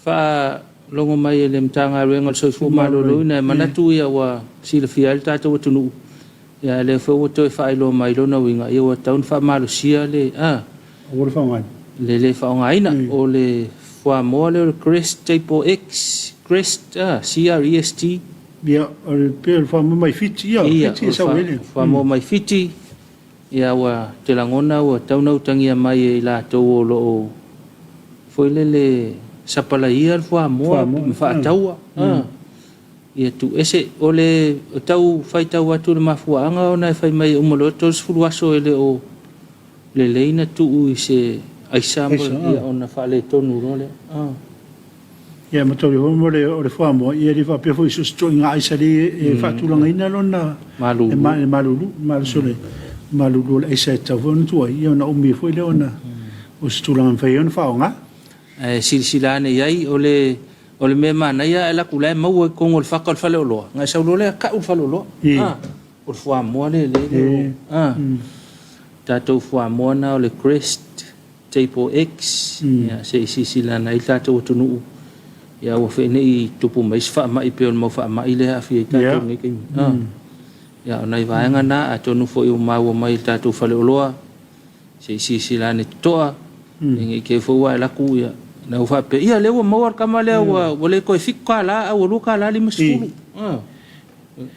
Speaker 1: faalogo mai e le Matagaluega o le Soifua Maloloina, e manatu ia ua silafia ai le tatou atunuu, ia lea foi ua toe faailoa mai lona uiga, ia ua tatau ona faamalosia le
Speaker 2: Aua le faaaogaina.
Speaker 1: Le le faaaogaina. O le fuamoa lea o le Crest Staple X, Crest, C-R-E-S-T.
Speaker 2: Ia, o le pei o le fuamoa mai Fiti, ia, Fiti e sau ai le.
Speaker 1: Fuamoa mai Fiti, ia ua te lagona ua tatau ona utagia mai e i latou o lo o foi lele sapalaia le fuamoa ma faataua. Ia tuuese. O le tau faitau atu le mafuaaga ona e fai mai e uma loa le 30 aso e le o lelei na tuu i se aisa ia ona faaletonu loa lea.
Speaker 2: Ia ma tau mo le o le fuamoa ia le faapea foi so se ituaiga aisa lea e faatulagaina lona
Speaker 1: malulu
Speaker 2: le malulu malosi o le malulu o le aisa e tatau foi ona tuu ai ia ona umi foi lea ona o se tulaga e mafai ai ona faaaoga.
Speaker 1: Ae silasila ane i ai o le o le mea manaia ae alu atu la e maua i totonu o le fata o le faleoloa ona e sau loa lea tau le faleoloa. O le fuamoa lea lea tatou fuamoa na o le Crest Staple X, ia se i silasila ane ai le tatou atunuu, ia aua foi ne i tupu mai se faamai pei o le mau faamai lea e aafia ai tatou i lenei taimi. Ia o nai vaega na, atonu foi ua maua mai i le tatou faleoloa, se i silasila ane totoa, ne i te i foi ua alu atu ia, na ua faapea, ia lea ua maua le tama lea ua le toe $7 ae ua $2.50.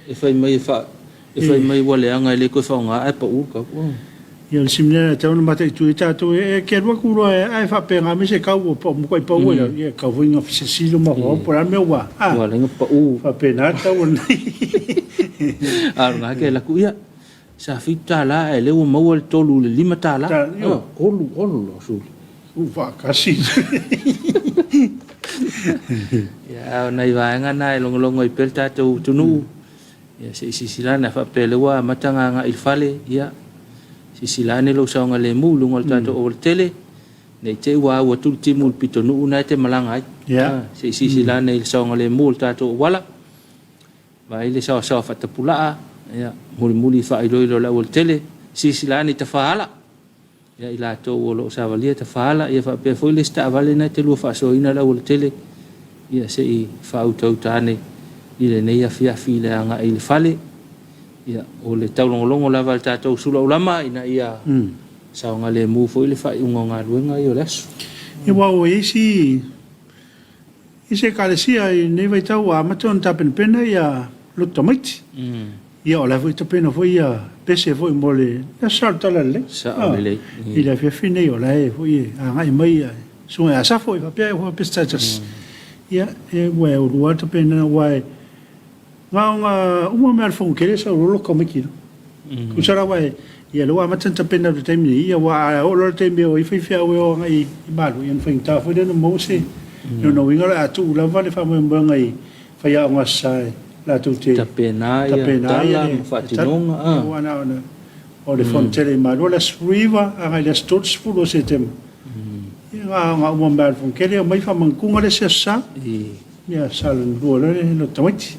Speaker 1: E fai mai e fa e fai mai ua leaga e le toe faaaoga ae pau le tau.
Speaker 2: Ia o le isi mea e tatau ona mataitu ai tatou e te alu atu loa ae faapena mai se tau ua pau matuai pau ai ia e tatau foi ona fesilisili lou mafaufau po o le a le mea ua
Speaker 1: ua ala ai ona pau.
Speaker 2: Faapena le tau o lenei.
Speaker 1: A o lena e te alu atu ia sa $7 ae lea ua maua le 3 i le $5. 3 ola suli.
Speaker 2: Ua faatasi.
Speaker 1: Ia a o nai vaega na e logologo ai pea le tatou atunuu. Ia se i silasila ane a faapea o lea ua amata ona agai i le fale, ia silasila ane lou saogalemu i luga o le tatou aualatele, ne i te i ua au atu le timu i le pitonuu lena e te malaga ai. Se i silasila ane i le saogalemu o le tatou auala, vaai le saoasaoa faatapulaa, ia mulimuli faailoilo o le aualatele, silasila ane i tafaala, ia i latou o lo o savalia tafaala, ia faapea foi le isi taavale lena e te lua faasoaina le aualatele, ia se i faautauta ane i lenei afiafi i le agai i le fale. Ia, o le taulogologo lava a le tatou sulaulama ina ia saogalemu foi le faaiuga o galuega ia o le aso.
Speaker 2: Ia aua ua i ai isi isi Ekalesia i lenei vaitau ua amata ona tapenapena ia lotu tamaiti. Ia o la e foi tapena foi ia pese foi mo le Aso Sa o le Tala Lelei.
Speaker 1: Sao lelei.
Speaker 2: I le afiafi nei o la e foi e agai mai ia Susuga ia Asafo e faapea e pese taitasi. Ia e ua e olua tapena aua e na ona uma mea a le Fono Tele sau loa loka tamaiti loa. Tusa la aua e ia lea ua amata ona tapena atu i le taimi nei, ia aua a oo loa i le taimi e o ai faifeau e o agai i Malua, ia ona faigata foi lea ona maua se lona uiga o le a tuu lava le faamoemoega i faiaoga Aso Sa e latou te
Speaker 1: tapena ia tala ma faatinoga.
Speaker 2: Aua na ona o le Fono Tele i Malua le aso 19 agai i le aso 30 o Setema. Ia na ona uma mai lava o le Fono Tele omai faamanatuga le isi Aso Sa. Ia Aso Sa lona lua loa le lotu tamaiti.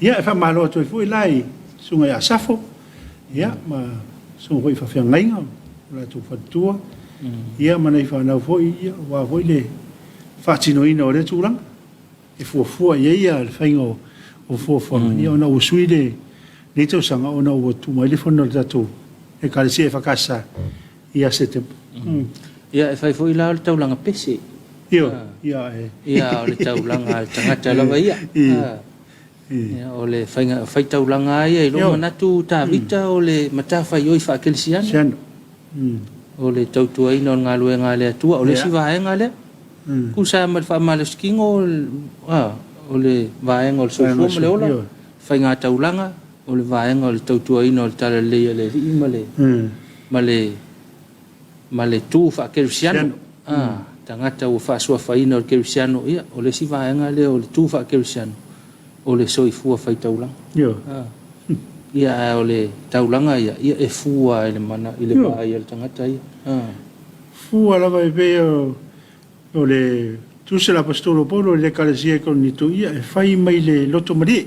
Speaker 2: Ia e faamalo atu ai foi la i Susuga ia Asafo, ia ma susuga foi i faafeagaiga o latou faletua, ia ma nai fanau foi, ia aua foi le faatinoina o lea tulaga e fuafua i ai ia le faiga o fuafuaga, ia ona ua sui lenei tausaga ona ua tuu mai le fono a le tatou Ekalesia EFKS ia Setema.
Speaker 1: Ia e fai foi la o le taulaga pese.
Speaker 2: Ioe, ia e.
Speaker 1: Ia o le taulaga a le tagata lava ia. Ia, o le faiga faitaulaga lava ia i lou manatu Tavita o le matafaioi faakerisiano. O le tautuaina o le galuega a le Atua, o le isi vaega lea. Tusa lava ma le faamalositino o le vaega o le soifua ma le ola, faigataulaga, o le vaega o le tautuaina o le talalelei a le Alii ma le ma le ma le tu faakerisiano. Tagata ua faasuafaina o le kerisiano, ia, o le isi vaega lea o le tu faakerisiano, o le soifua faitaulaga. Ia, ae o le taulaga ia, ia e fua i le mana, i le vaai a le tagata ia.
Speaker 2: Fua lava e pei o le tusi a le Aposetolo o Paulo i le Ekalesia i Korinito, ia e fai mai le loto malie.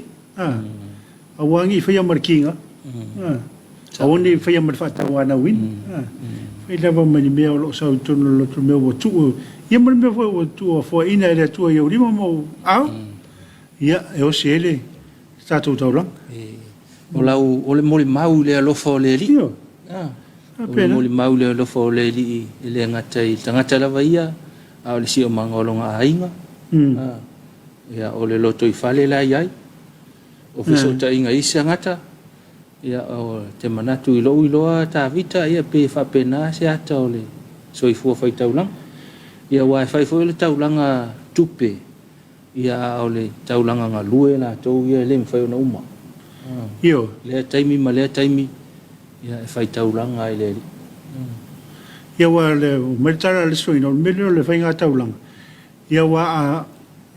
Speaker 2: Aua ne i faia ma le kiga, aua ne i faia ma le faatauanauina. Fai lava ma ni mea o lo o sau i totonu o le loto, mea ua tuu, ia ma le mea foi ua tuuafoaina e le Atua i ou lima ma ou aao, ia e osi ai le tatou taulaga.
Speaker 1: O lau, o le molimau i le alofa o le Alii. O le molimau i le alofa o le Alii e le gata i le tagata lava ia, a o le siomaga o lona aiga. Ia, o le lotoifale la e i ai, o fesootaiga i isi tagata, ia, o te manatu i lou iloa Tavita, ia, pei e faapena se ata o le soifua faitaulaga. Ia, aua e fai foi o le taulaga tupe, ia, a o le taulaga galue latou ia e le mafai ona uma.
Speaker 2: Ioe.
Speaker 1: Lea taimi ma lea taimi, ia, e faitaulaga ai le Alii.
Speaker 2: Ia, aua o le, mai le tala a le isi toeaina, o le mea lea o le faiga taulaga, Ia aua a,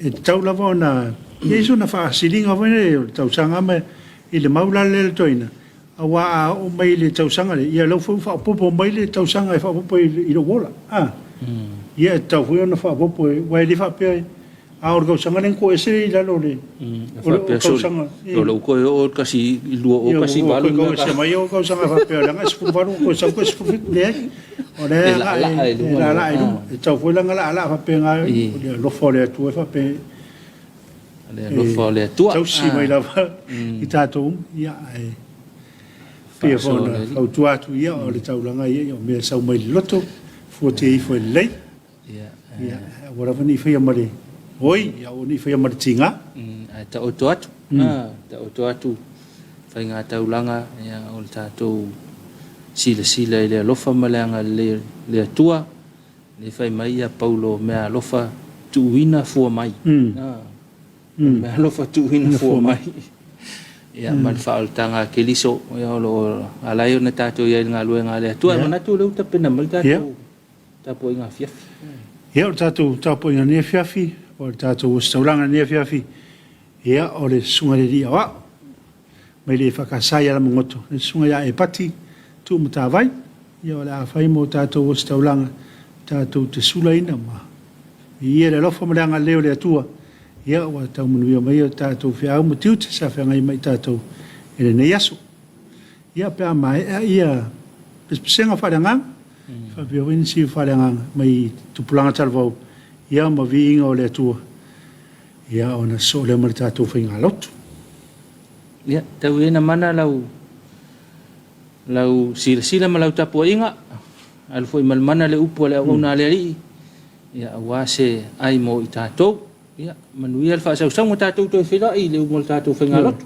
Speaker 2: e tatau lava ona i ai sona faasiliga foi lea o le tausaga ma i le mau la lea le toeaina, aua a oo mai i le tausaga lea, ia o lea foi ua faaopoopo mai le tausaga e faaopoopo i lou ola. A, ia e tatau foi ona faaopoopo, aua e le faapea a oo i le tausaga lea ona toese lea i lalo o le
Speaker 1: o le tausaga. O lou toe oo i le 2018.
Speaker 2: Ua toe ese mai au tausaga faapea leaga e 18 ua toe sau toe 17, leai. O lea e laalaa i luma. E laalaa i luma. E tatau foi la ona laalaa faapena o le alofa o le Atua e faapea.
Speaker 1: O le alofa o le Atua.
Speaker 2: Tausi mai lava i tatou uma. Ia, ae pei foi ona fautua atu ia, o le taulaga ia, o mea e sau mai le loto, fuatia ifo e lelei. Ia, aua lava ne i faia ma le oi, aua ne i faia ma le tiga.
Speaker 1: Ae taoto atu, taoto atu faigataulaga, ia, o le tatou silasila i le alofa ma le agalelei o le Atua. Lea fai mai ia Paulo, mea alofa tuuina fua mai. Mea alofa tuuina fua mai. Ia, ma le faaolataga a Keriso, ia, o lo o ala ai ona tatou i ai i le galuega a le Atua. E manatu o lea ua tapena mai le tatou tapuaiga afiafi.
Speaker 2: Ia, o le tatou tapuaiga i lenei afiafi, o le tatou ositaulaga i lenei afiafi, ia, o le Susuga i le Alii Aoao. mai le EFKS i Alamagoto, le Susuga ia Epati Tuumatavai. Ia o le a fai mo tatou ositaulaga, tatou te sulaina ma viia le alofa ma le agalelei o le Atua, ia ua tau manuia mai a tatou feau ma tiute sa feagai ma i tatou i lenei aso. Ia pe a maea ia pesepesega faaleagaga, faapea foi nisi faaleagaga mai tupulaga talavou, ia ma viiga o le Atua, ia ona sosoo lea ma le tatou faigalotu.
Speaker 1: Ia, tau ia ina mana lau lau silasila ma lau tapuaiga, alu foi ma le mana le upu a le auauna a le Alii, ia aua se ai mo i tatou. Ia, manuia le faasausauga tatou toe feiloai i le uma o le tatou faigalotu.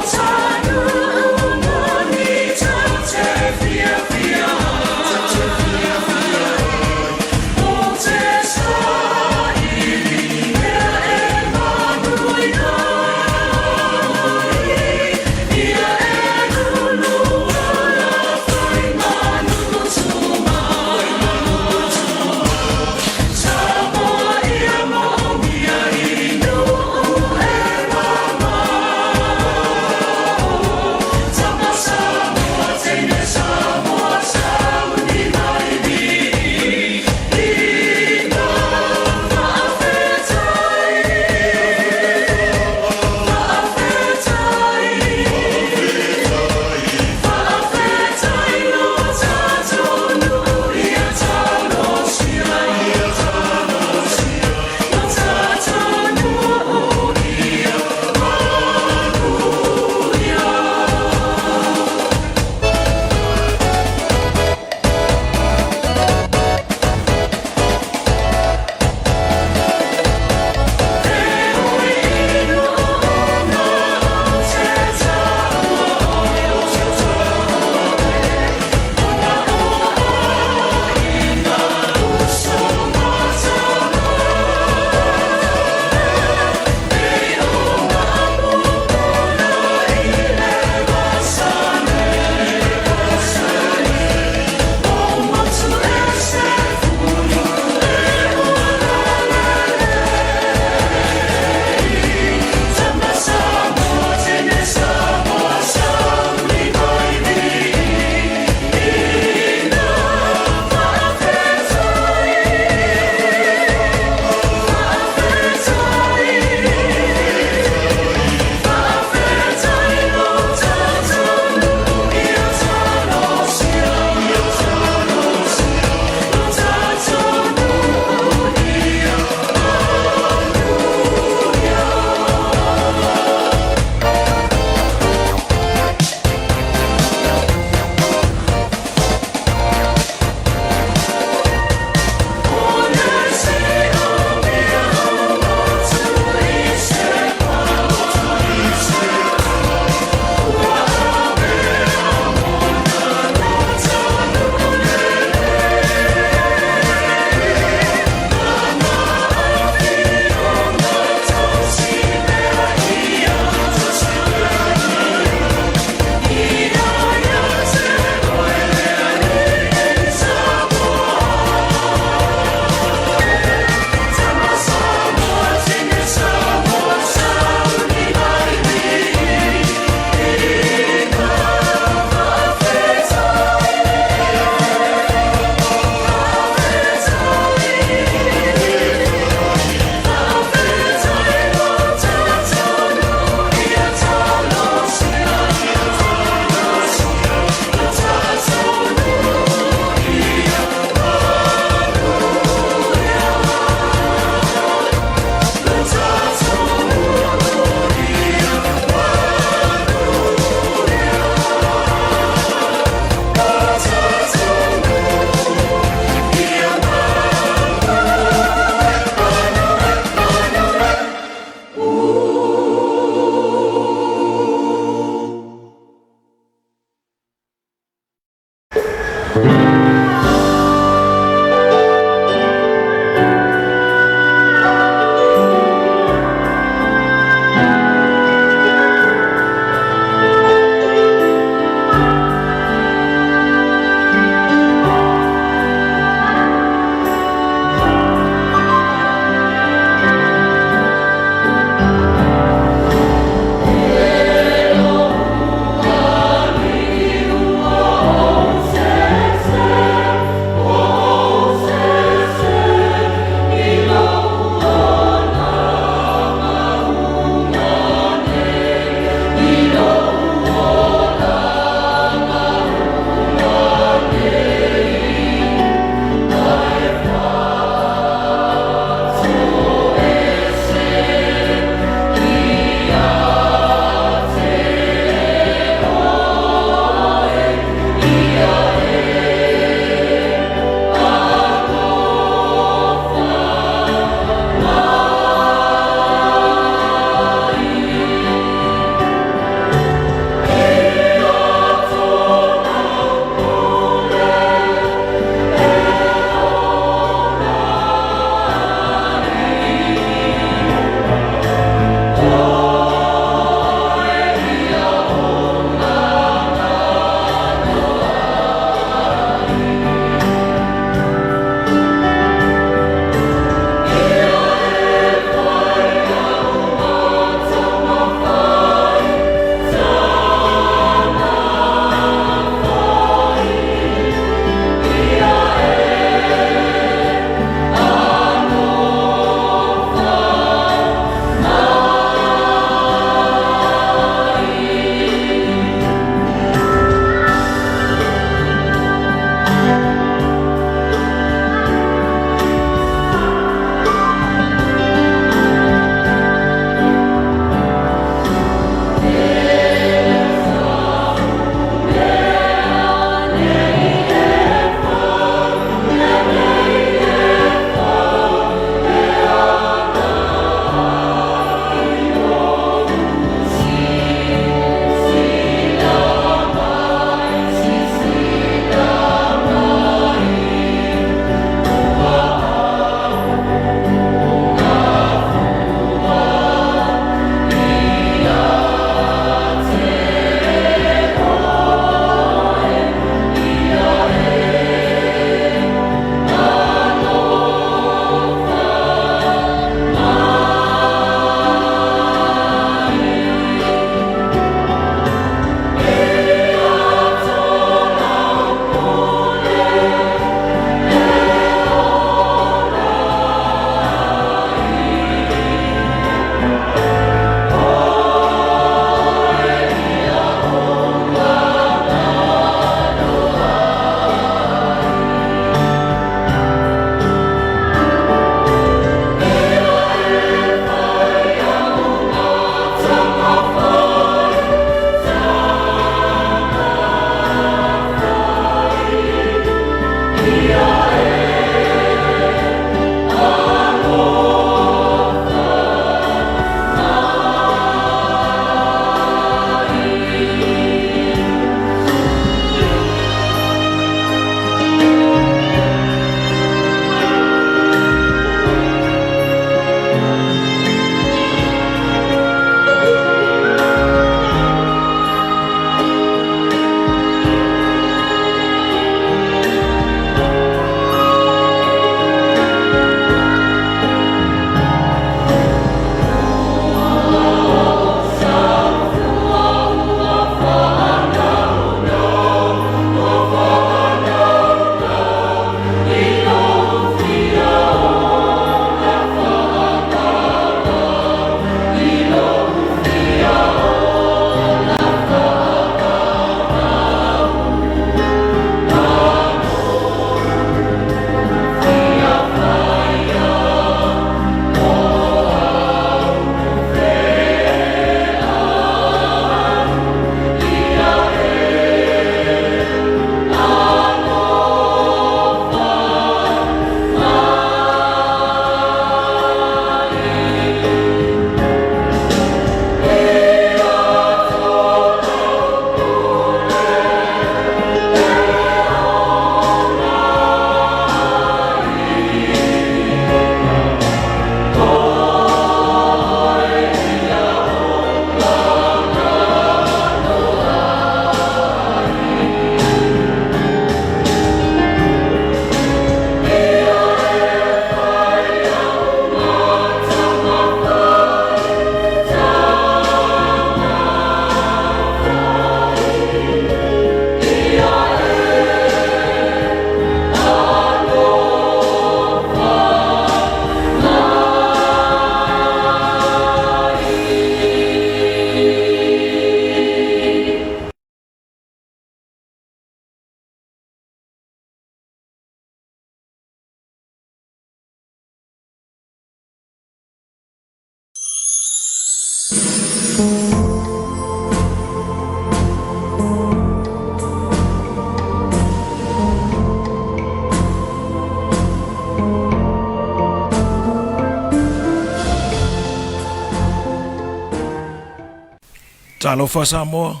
Speaker 4: Talofa Samoa,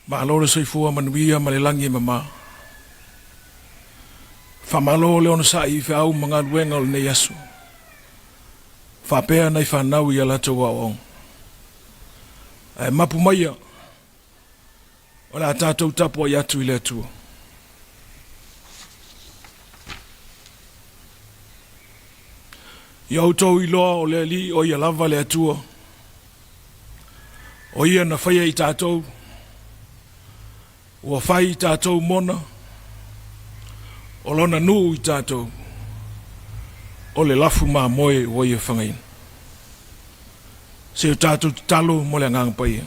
Speaker 4: malo le soifua manuia ma le lagi e mama. Faamalo le onosai i feau ma galuega o lenei aso. Faapea nai fanau i a latou aoaoga. Ae mapu maia, o le a tatou tapuai atu i le Atua. Ia outou iloa o le Alii o ia lava le Atua, o ia na faia i tatou, ua fai i tatou mona, o lona nuu i tatou, o le lafu mamoe ua ia fagaina. Se o tatou tatalo mo le Agaga Paia.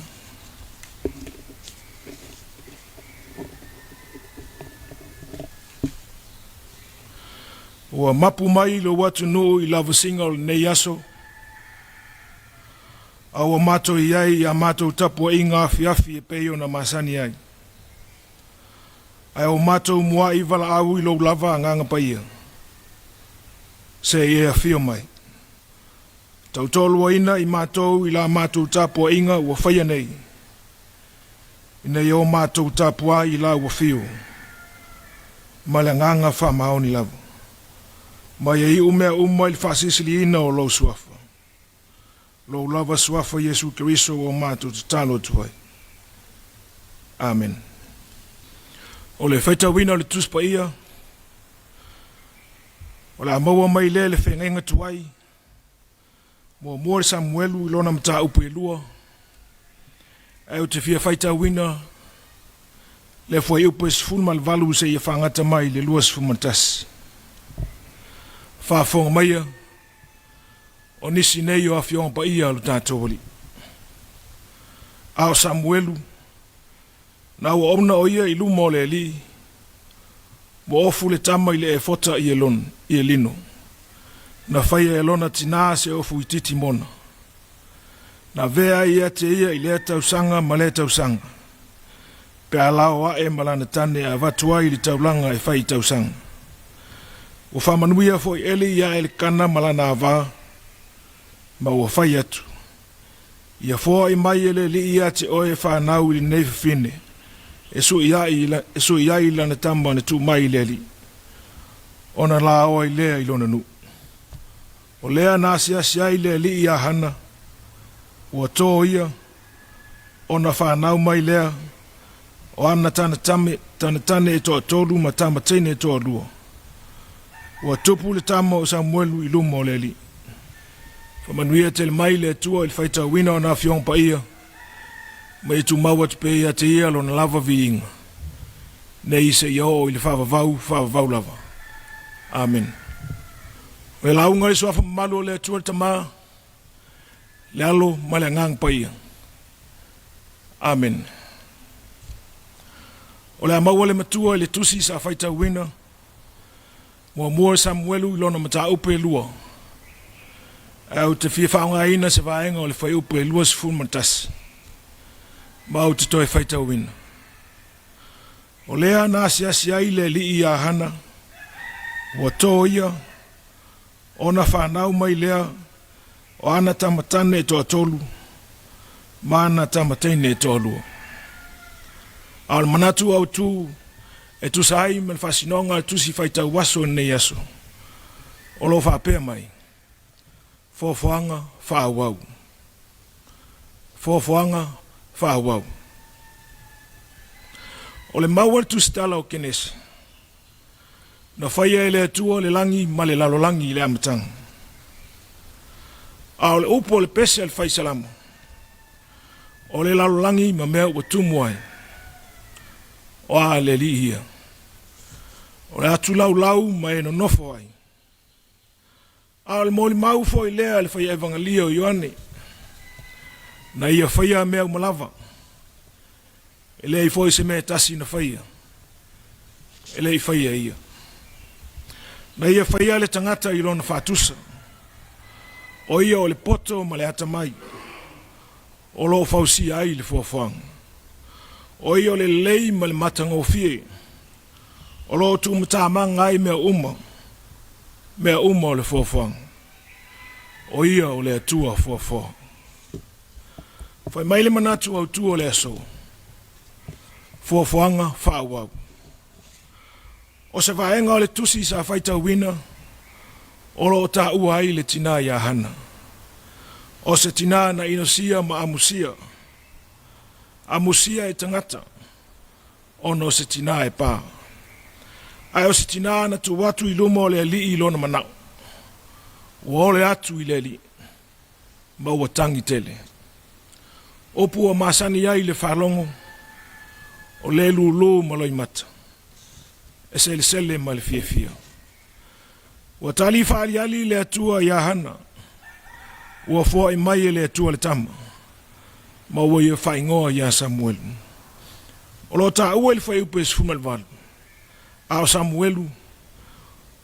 Speaker 4: Ua mapu mai lou atunuu i lavasiga o lenei aso, a ua matou i ai i a matou tapuaiga afiafi e pei ona masani ai. Ae o matou mua'i valaau i lou lava Agaga Paia, se i e afio mai. Tautoaluaina i matou i la matou tapuaiga ua faia nei, ina ia o matou tapuai i lau afio, ma le agaga faamaoni lava, ma ia iu mea uma i le faasilisiliina o lou Suafa, lou lava Suafa Iesu Keriso ua matou tatalo atu ai. Amen. O le faitauina o le Tusi Paia, o le a maua mai lea i le feagaiga tuai, Muamua le Samuelu i lona mataupu e lua, ae ou te fia faitauina le fuaiupu e 18 seia faagata mai le 21. Faafofoga maia, o nisi nei o Afioga Paia a lo tatou Alii. A o Samuelu, na ua ona o ia i luma o le Alii, ua ofu le tama i le efota i Elon, i Elino. Na faia e lona tinā se ofu itiiti mona. Na avea ai ia te ia i lea tausaga ma lea tausaga, pe a lao ae ma lana tane e avatu ai i le taulaga e fai i tausaga. Ua faamanuia foi Eli iā Elekana ma lana avā, ma ua fai atu, Ia foai mai e le Alii ia te oe e fanau i lenei fafine, e sui ai, e sui ai i lana tama na tuu mai i le Alii, ona laoa ai lea i lona nuu. O lea na asiasi ai le Alii iā Hana, ua tō ia, ona fanau mai lea o ana tana tame, tana tane e toatolu ma tama teine e toalua. Ua tupu le tama o Samuelu i luma o le Alii. Faamanuia tele mai le Atua i le faitauina o ana Afioga Paia, ma ia tumau atu pea ia te Ia Lona lava viiga, nei seia oo i le faavavau faavavau lava. Amene. O le lauga i le Suafa mamalu o le Atua le Tama, le Alo ma le Agaga Paia. Amene. O le a maua le matua i le tusi sa faitauina Muamua e Samuelu i lona mataupu e lua, ae ou te fia faaaogaina se vaega o le fuaiupu e 21, ma ou te toe faitauina. O lea na asiasi ai le alii iā Hana, ua tō ia, ona fanau mai lea o ana tama tane e toatolu ma ana tama teine e toalua. A o le manatu autu e tusa ai ma le faasinoga a le Tusi Faitau Aso i lenei aso, o lo o faapea mai, Foafoaga faaauau. Foafoaga faaauau. O le mau a le Tusitala o Kenese, Na faia e le Atua le lagi ma le lalolagi i le amataga. A o le upu o le pese a le fai Salamo, o le lalolagi ma mea ua tumu ai, o a le alii ia? O le atulaulau ma e nonofo ai. A o le molimau foi lea a le fai Evagalia o Ioane, na ia faia mea uma lava, e leai foi se mea e tasi na faia, e le i faia e ia. Na ia faia le tagata i lona faatusa, o ia o le poto ma le atamai, o lo o fausia ai le foafoaga. O ia o le lelei ma le matagofie, o lo o tuumatamaga ai mea uma, mea uma o le foafoaga. O ia o le Atua foafoa. Fai mai le manatu autū o le aso, Fuafuaga faaauau. O se vaega o le tusi sa faitauina o lo o taua ai le tinā iā Hana. O se tinā na inosia ma amusia, amusia e tagata ona o se tinā e pā. Ae o se tinā na tuu atu i luma o le Alii i lona manao. Ua ole atu i le Alii, ma ua tagi tele. Upu ua masani ai le faalogo, o le lūlū ma loimata, e selesele ma le fiafia. Ua tali faaaliali le Atua iā Hana, ua foai mai e le Atua le tama, ma ua ia faaigoa iā Samuelu. O lo o taua i le fuaiupu e 18, a o Samuelu,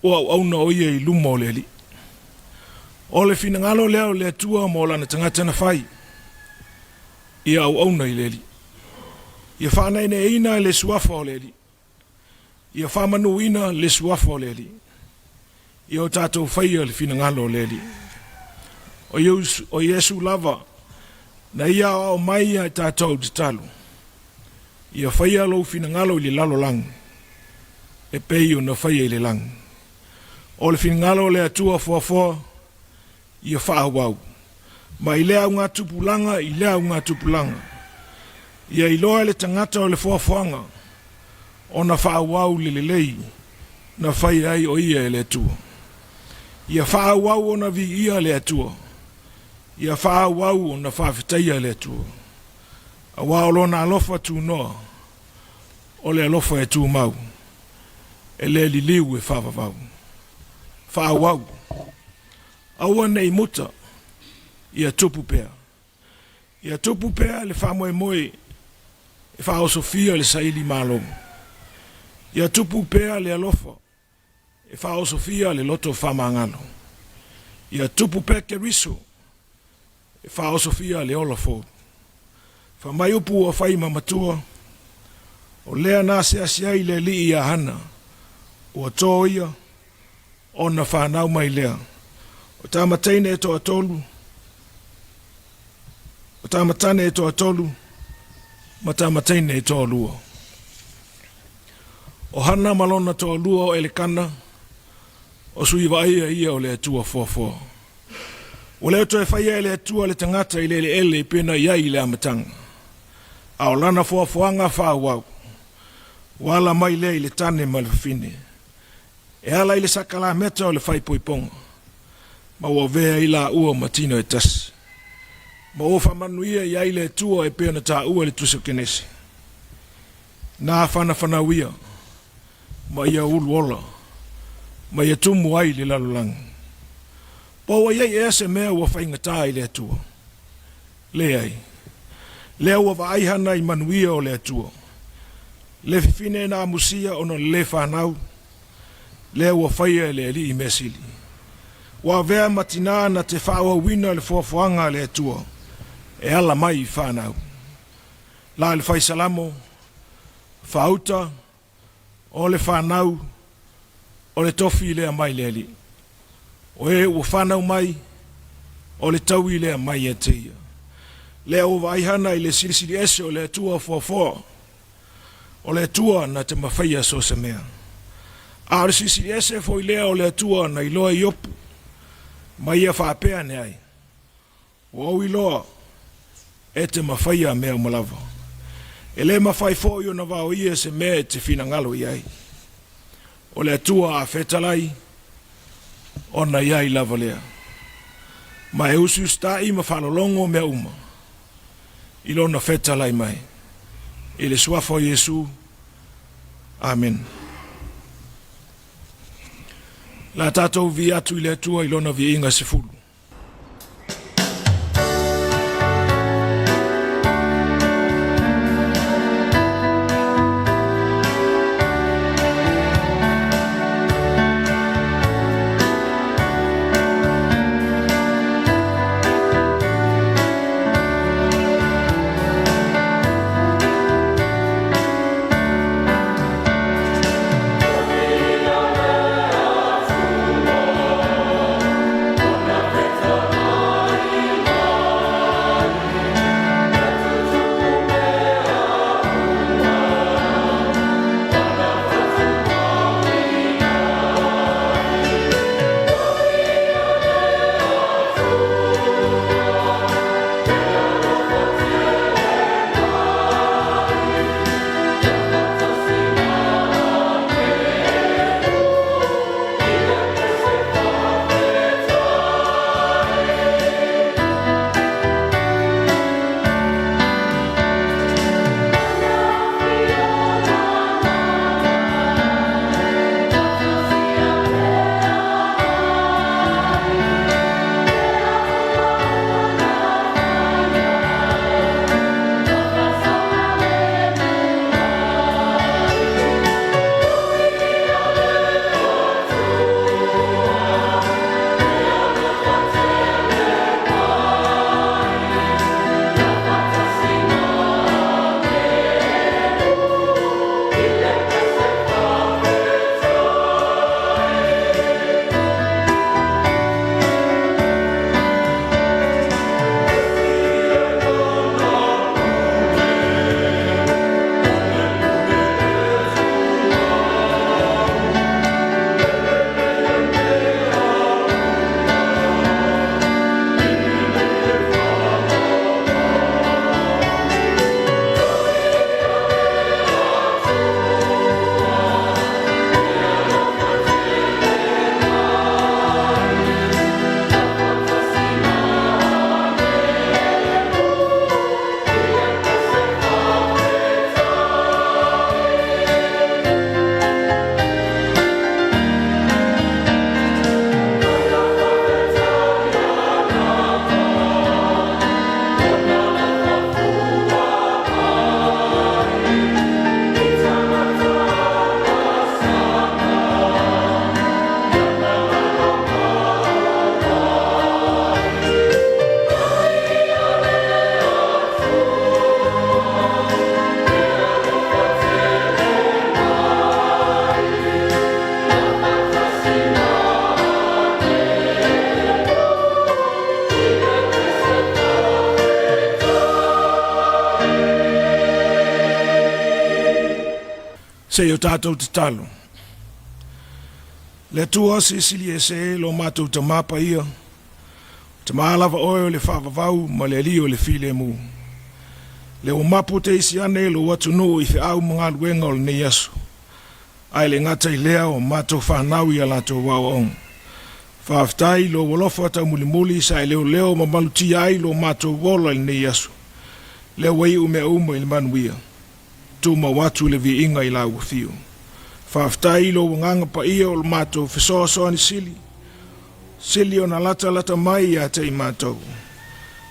Speaker 4: ua auauna o ia i luma o le Alii. O le finagalo lea o le Atua mo lana tagata na fai, ia auauna i le Alii. Ia faanaenaeina le suafa o le Alii. Ia faamanuina le suafa o le Alii. Ia o tatou faia le finagalo o le Alii. O Iesu lava na ia aoao mai ia i tatou tatalo. Ia faia lou finagalo i le lalolagi, e pei ona faia i le lagi. O le finagalo o le Atua foafoa, ia faaauau. Mai lea augatupulaga i lea augatupulaga, ia iloa e le tagata o le foafoaga ona faaauau le lelei na faia ai o ia e le Atua. Ia faaauau ona viia le Atua, ia faaauau ona faafetaia le Atua. Aua o Lona alofa tunoa, o le alofa e tumau, e le liliu e faavavau. Faaauau. Aua ne i muta, ia tupu pea. Ia tupu pea le faamoemoe e faaosofia le saili malo. Ia tupu pea le alofa e faaosofia le loto faamagalo. Ia tupu pea Keriso e faaosofia le ola fou. Fai mai upu ua fai ma matua, o lea na asiasi ai le Alii iā Hana, ua tō ia, ona fanau mai lea. O tamataine e toatolu, o tamatane e toatolu, ma tamataine e toalua. O Hana ma lona toalua o Elekana, o sui vaaia ia o le Atua foafoa. Ua le toe faia e le Atua le tagata i le eleele e pei ona i ai i le amataga, a o lana foafoaga faaauau, ua ala mai lea i le tane ma le fafine, e ala i le sakalameta o le faaipoipoga, ma ua avea ai laua ma tino e tasi. Ma ua faamanuia i ai le Atua e pei ona taua i le Tusi o Kenese, Na fanafanau ia, ma ia ulu ola, ma ia tumu ai le lalolagi. Po ua i ai ea se mea ua faigata i le Atua? Leai. Lea ua vaai Hana i manuia o le Atua. Le fifine na amusia ona o le lē fanau, lea ua faia e le Alii mea sili. Ua avea ma tinā na te faaauauina le foafoaga a le Atua e ala mai i fanau. La i le fai Salamo, Faauta, o le fanau, o le tofi lea mai le Alii. O e ua fanau mai, o le taui lea mai ia te ia. Lea ua vaai Hana i le silisili ese o le Atua foafoa, o le Atua na te mafaia so o se mea. A o le silisili ese foi lea o le Atua na iloa i Iopu, ma ia faapea ane ai, Ua ou iloa, e te mafaia mea uma lava. E le mafai foi ona vaoia se mea e te finagalo i ai. O le Atua a fetalai, ona i ai lava lea. Ma e usiusitaʻi ma faalologo mea uma i Lona fetalai mai. I le Suafa o Iesu. Amene. La tatou vi atu i le Atua i Lona viiga 10. Se i o tatou tatalo. Le Atua silisili ese lo matou Tamā paia, Tamā lava oe o le faavavau ma le Alii o le filemu. Le ua mapu te isi ane lou atunuu i feau ma galuega o lenei aso, ae le gata i lea o matou fanau i a latou aoaoga. Faafetai i lou alofa taumulimuli sa e leoleo ma malutia ai lo matou ola i lenei aso. Lea ua iu mea uma i le manuia. Tumau atu le viiga i lau afio. Faafetai i lou agaga paia o lo matou fesoasoani sili, sili ona latalata mai ia te i matou.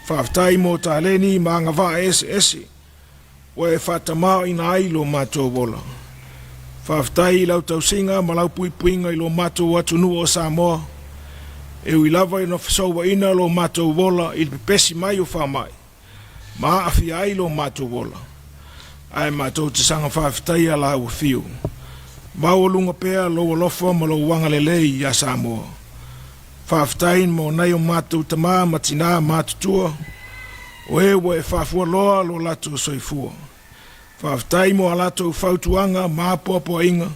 Speaker 4: Faafetai mo taleni ma agavaa eseese ua e faatamaoina ai lo matou ola. Faafetai i lau tausiga ma lau puipuiga i lo matou atunuu o Samoa, e ui lava ina fesouaina lo matou ola i le pepesi mai o faamai, ma aafia ai lo matou ola. Ae matou te saga faafetaia lau afio. Maualuga pea lou alofa ma lou agalelei iā Samoa. Faafetai mo nai o matou tamā ma tinā matutua, o e ua e faafualoa lo latou soifua. Faafetai mo a latou fautuaga ma apoapoaiga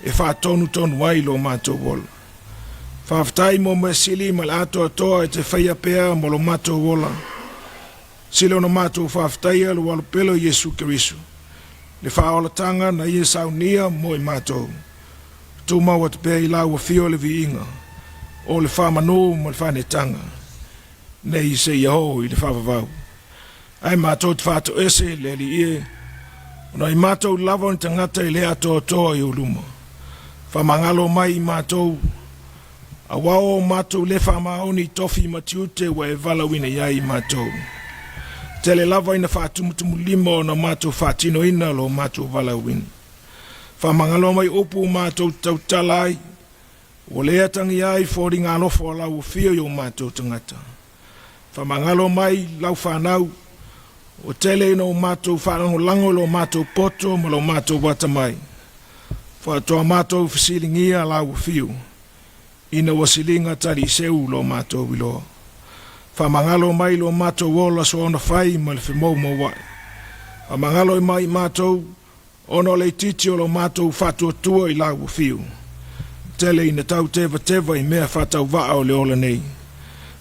Speaker 4: e faatonutonu ai lo matou ola. Faafetai mo measili ma le atoatoa e te faia pea mo lo matou ola. Sili ona matou faafetaia lou Alopele o Iesu Keriso, le faaolataga na Ia saunia mo i matou. Tumau atu pea i lau afio le viiga o le faamanu ma le faanetaga nei seia oo i le faavavau. Ae matou te faatoese le Alii e, ona i matou lava o ni tagata e le atoatoa i ou luma. Faamagalo mai i matou, auā o matou le faamaoni i tofi ma tiute ua e valaauina i ai i matou. Tele lava ina faatumutumulima ona matou faatinoina lo matou valaauina. Faamagalo mai upu matou te tautala ai, ua le atagia ai foliga alofa o lau afio i o matou tagata. Faamagalo mai lau fanau, ua tele ina o matou faalagolago i lo matou poto ma lo matou atamai. Faatoa matou fesiligia lau afio, ina ua siliga taliiseu lo matou iloa. Faamagalo mai lo matou ola soona fai ma le femoumouai. Faamagalo mai matou Ona o le itiiti o lo matou faatuatua i lau afio, tele ina tau tevateva i mea faatauvaa o le ola nei.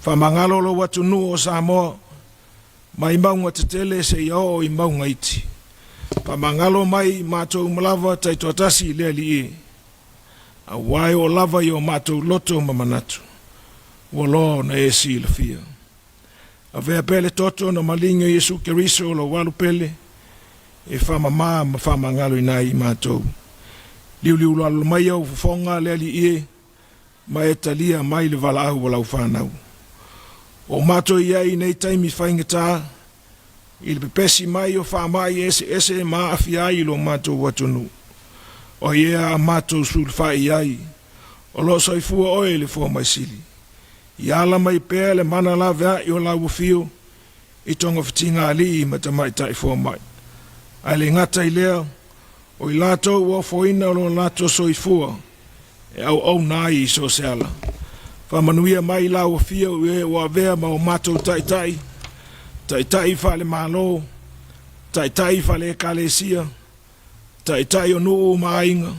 Speaker 4: Faamagalo lou atunuu o Samoa, mai mauga tetele seia oo i mauga iti. Faamagalo mai matou uma lava taitoatasi i le Alii e, aua e oo lava i o matou loto ma manatu, ua loa ona e silafia. Avea pea le toto na maligi o Iesu Keriso o lou alu pele e faamama ma faamagaloina ai i matou. Liuliualalo mai au fofoga le Alii e, ma e talia mai le valaau a lau fanau. O matou i ai i nei taimi faigata, i le pepesi mai o faamai eseese ma aafia ai lo matou atunuu. O ai ea a matou sulufai i ai, o lo o soifua oe le Foamaisili. Ia ala mai pea le mana laveai o lau afio i togafitiga alii ma tamaitai fomai. Ae le gata i lea, o i latou ua ofoina lo latou soifua e auauna ai i so o se ala. Faamanuia mai lau afio i e ua avea ma o matou taitai, taitai faale-Malo, taitai faale-Ekalesia, taitai o nuu ma aiga,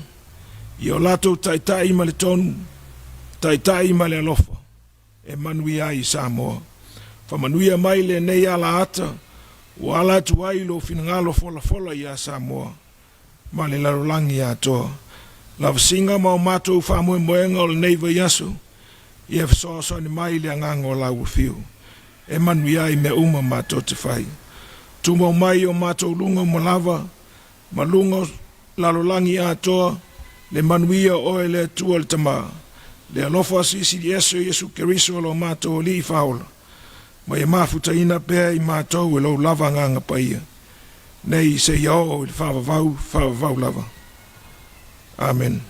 Speaker 4: i o latou taitai ma le tonu, taitai ma le alofa, e manuia ai Samoa. Faamanuia mai lenei alaata ua ala atu ai lou finagalo folafola iā Samoa ma le lalolagi atoa. Lavasiga ma o matou faamoemoega o lenei vaiaso, ia fesoasoani mai le agaga o lau afio. E manuia ai mea uma matou te fai. Tumau mai i o matou luga uma lava, ma luga o lalolagi atoa, le manuia o oe le Atua le Tama, le alofa Silisili Ese o Iesu Keriso lo matou Alii Faaola, ma ia mafutaina pea i matou e lou lava Agaga Paia, nei seia oo i le faavavau faavavau lava. Amen.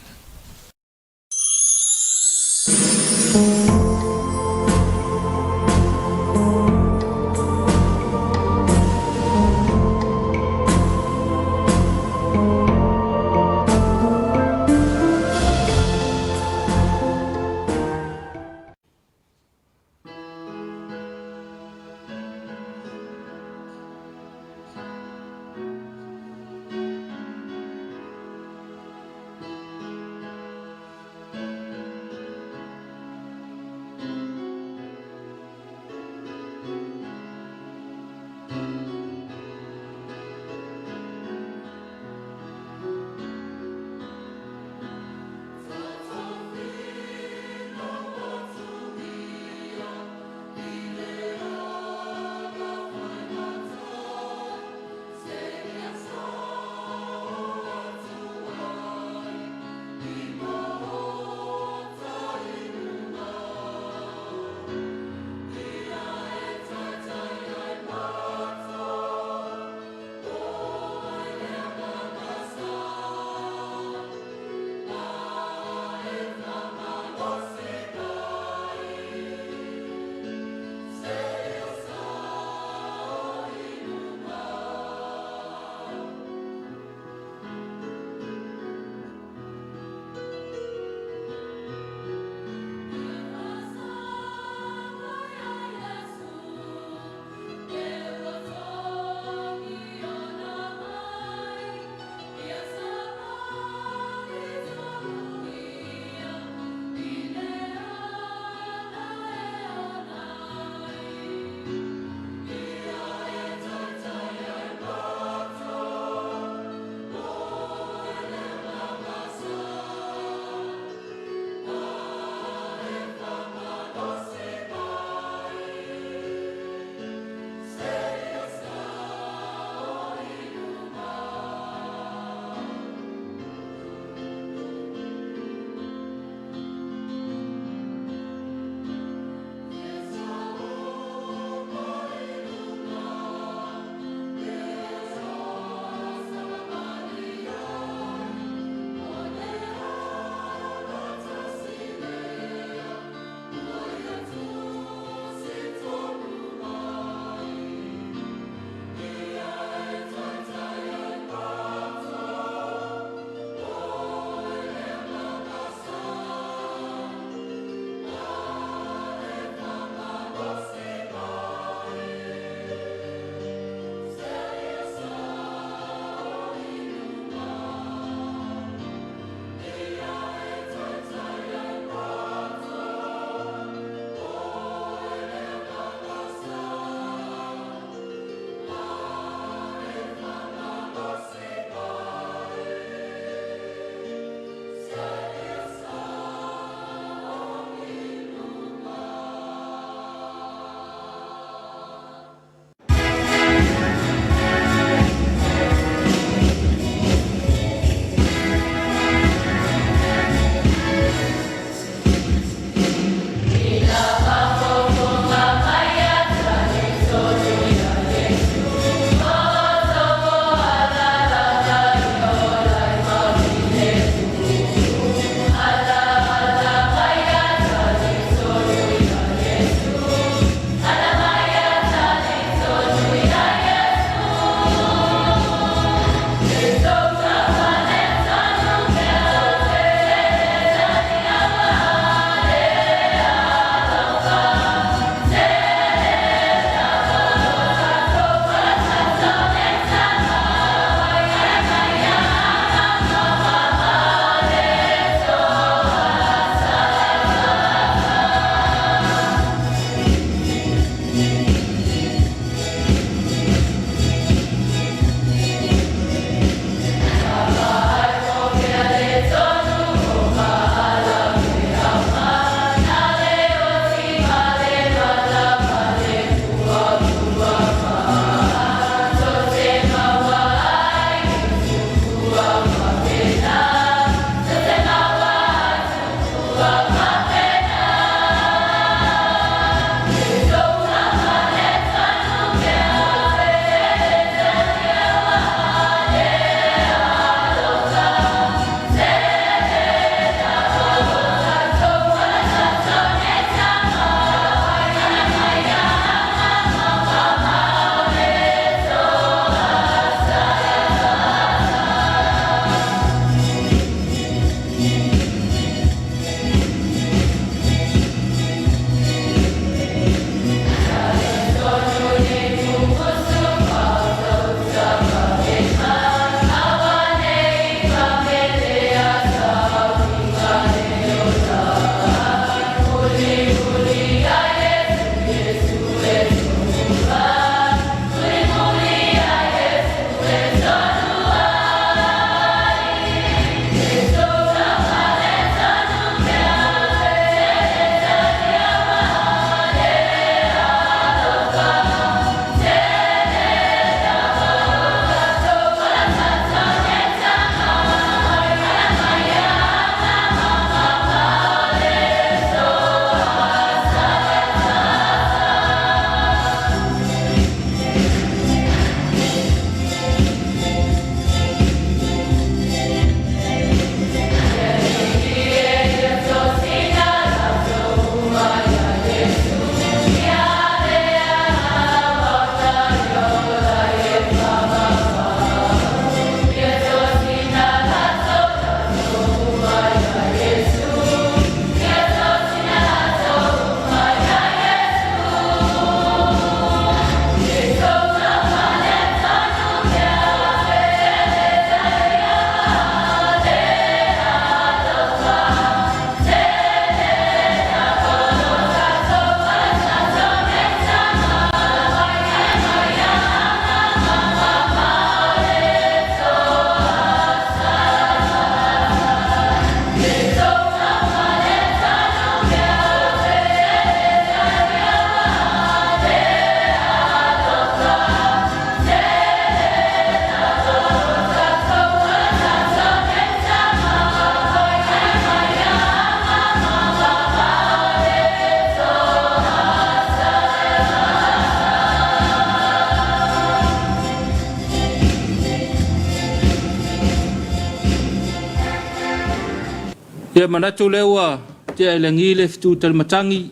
Speaker 1: Ia manatu lea ua tea i lagi le fetu talimatagi,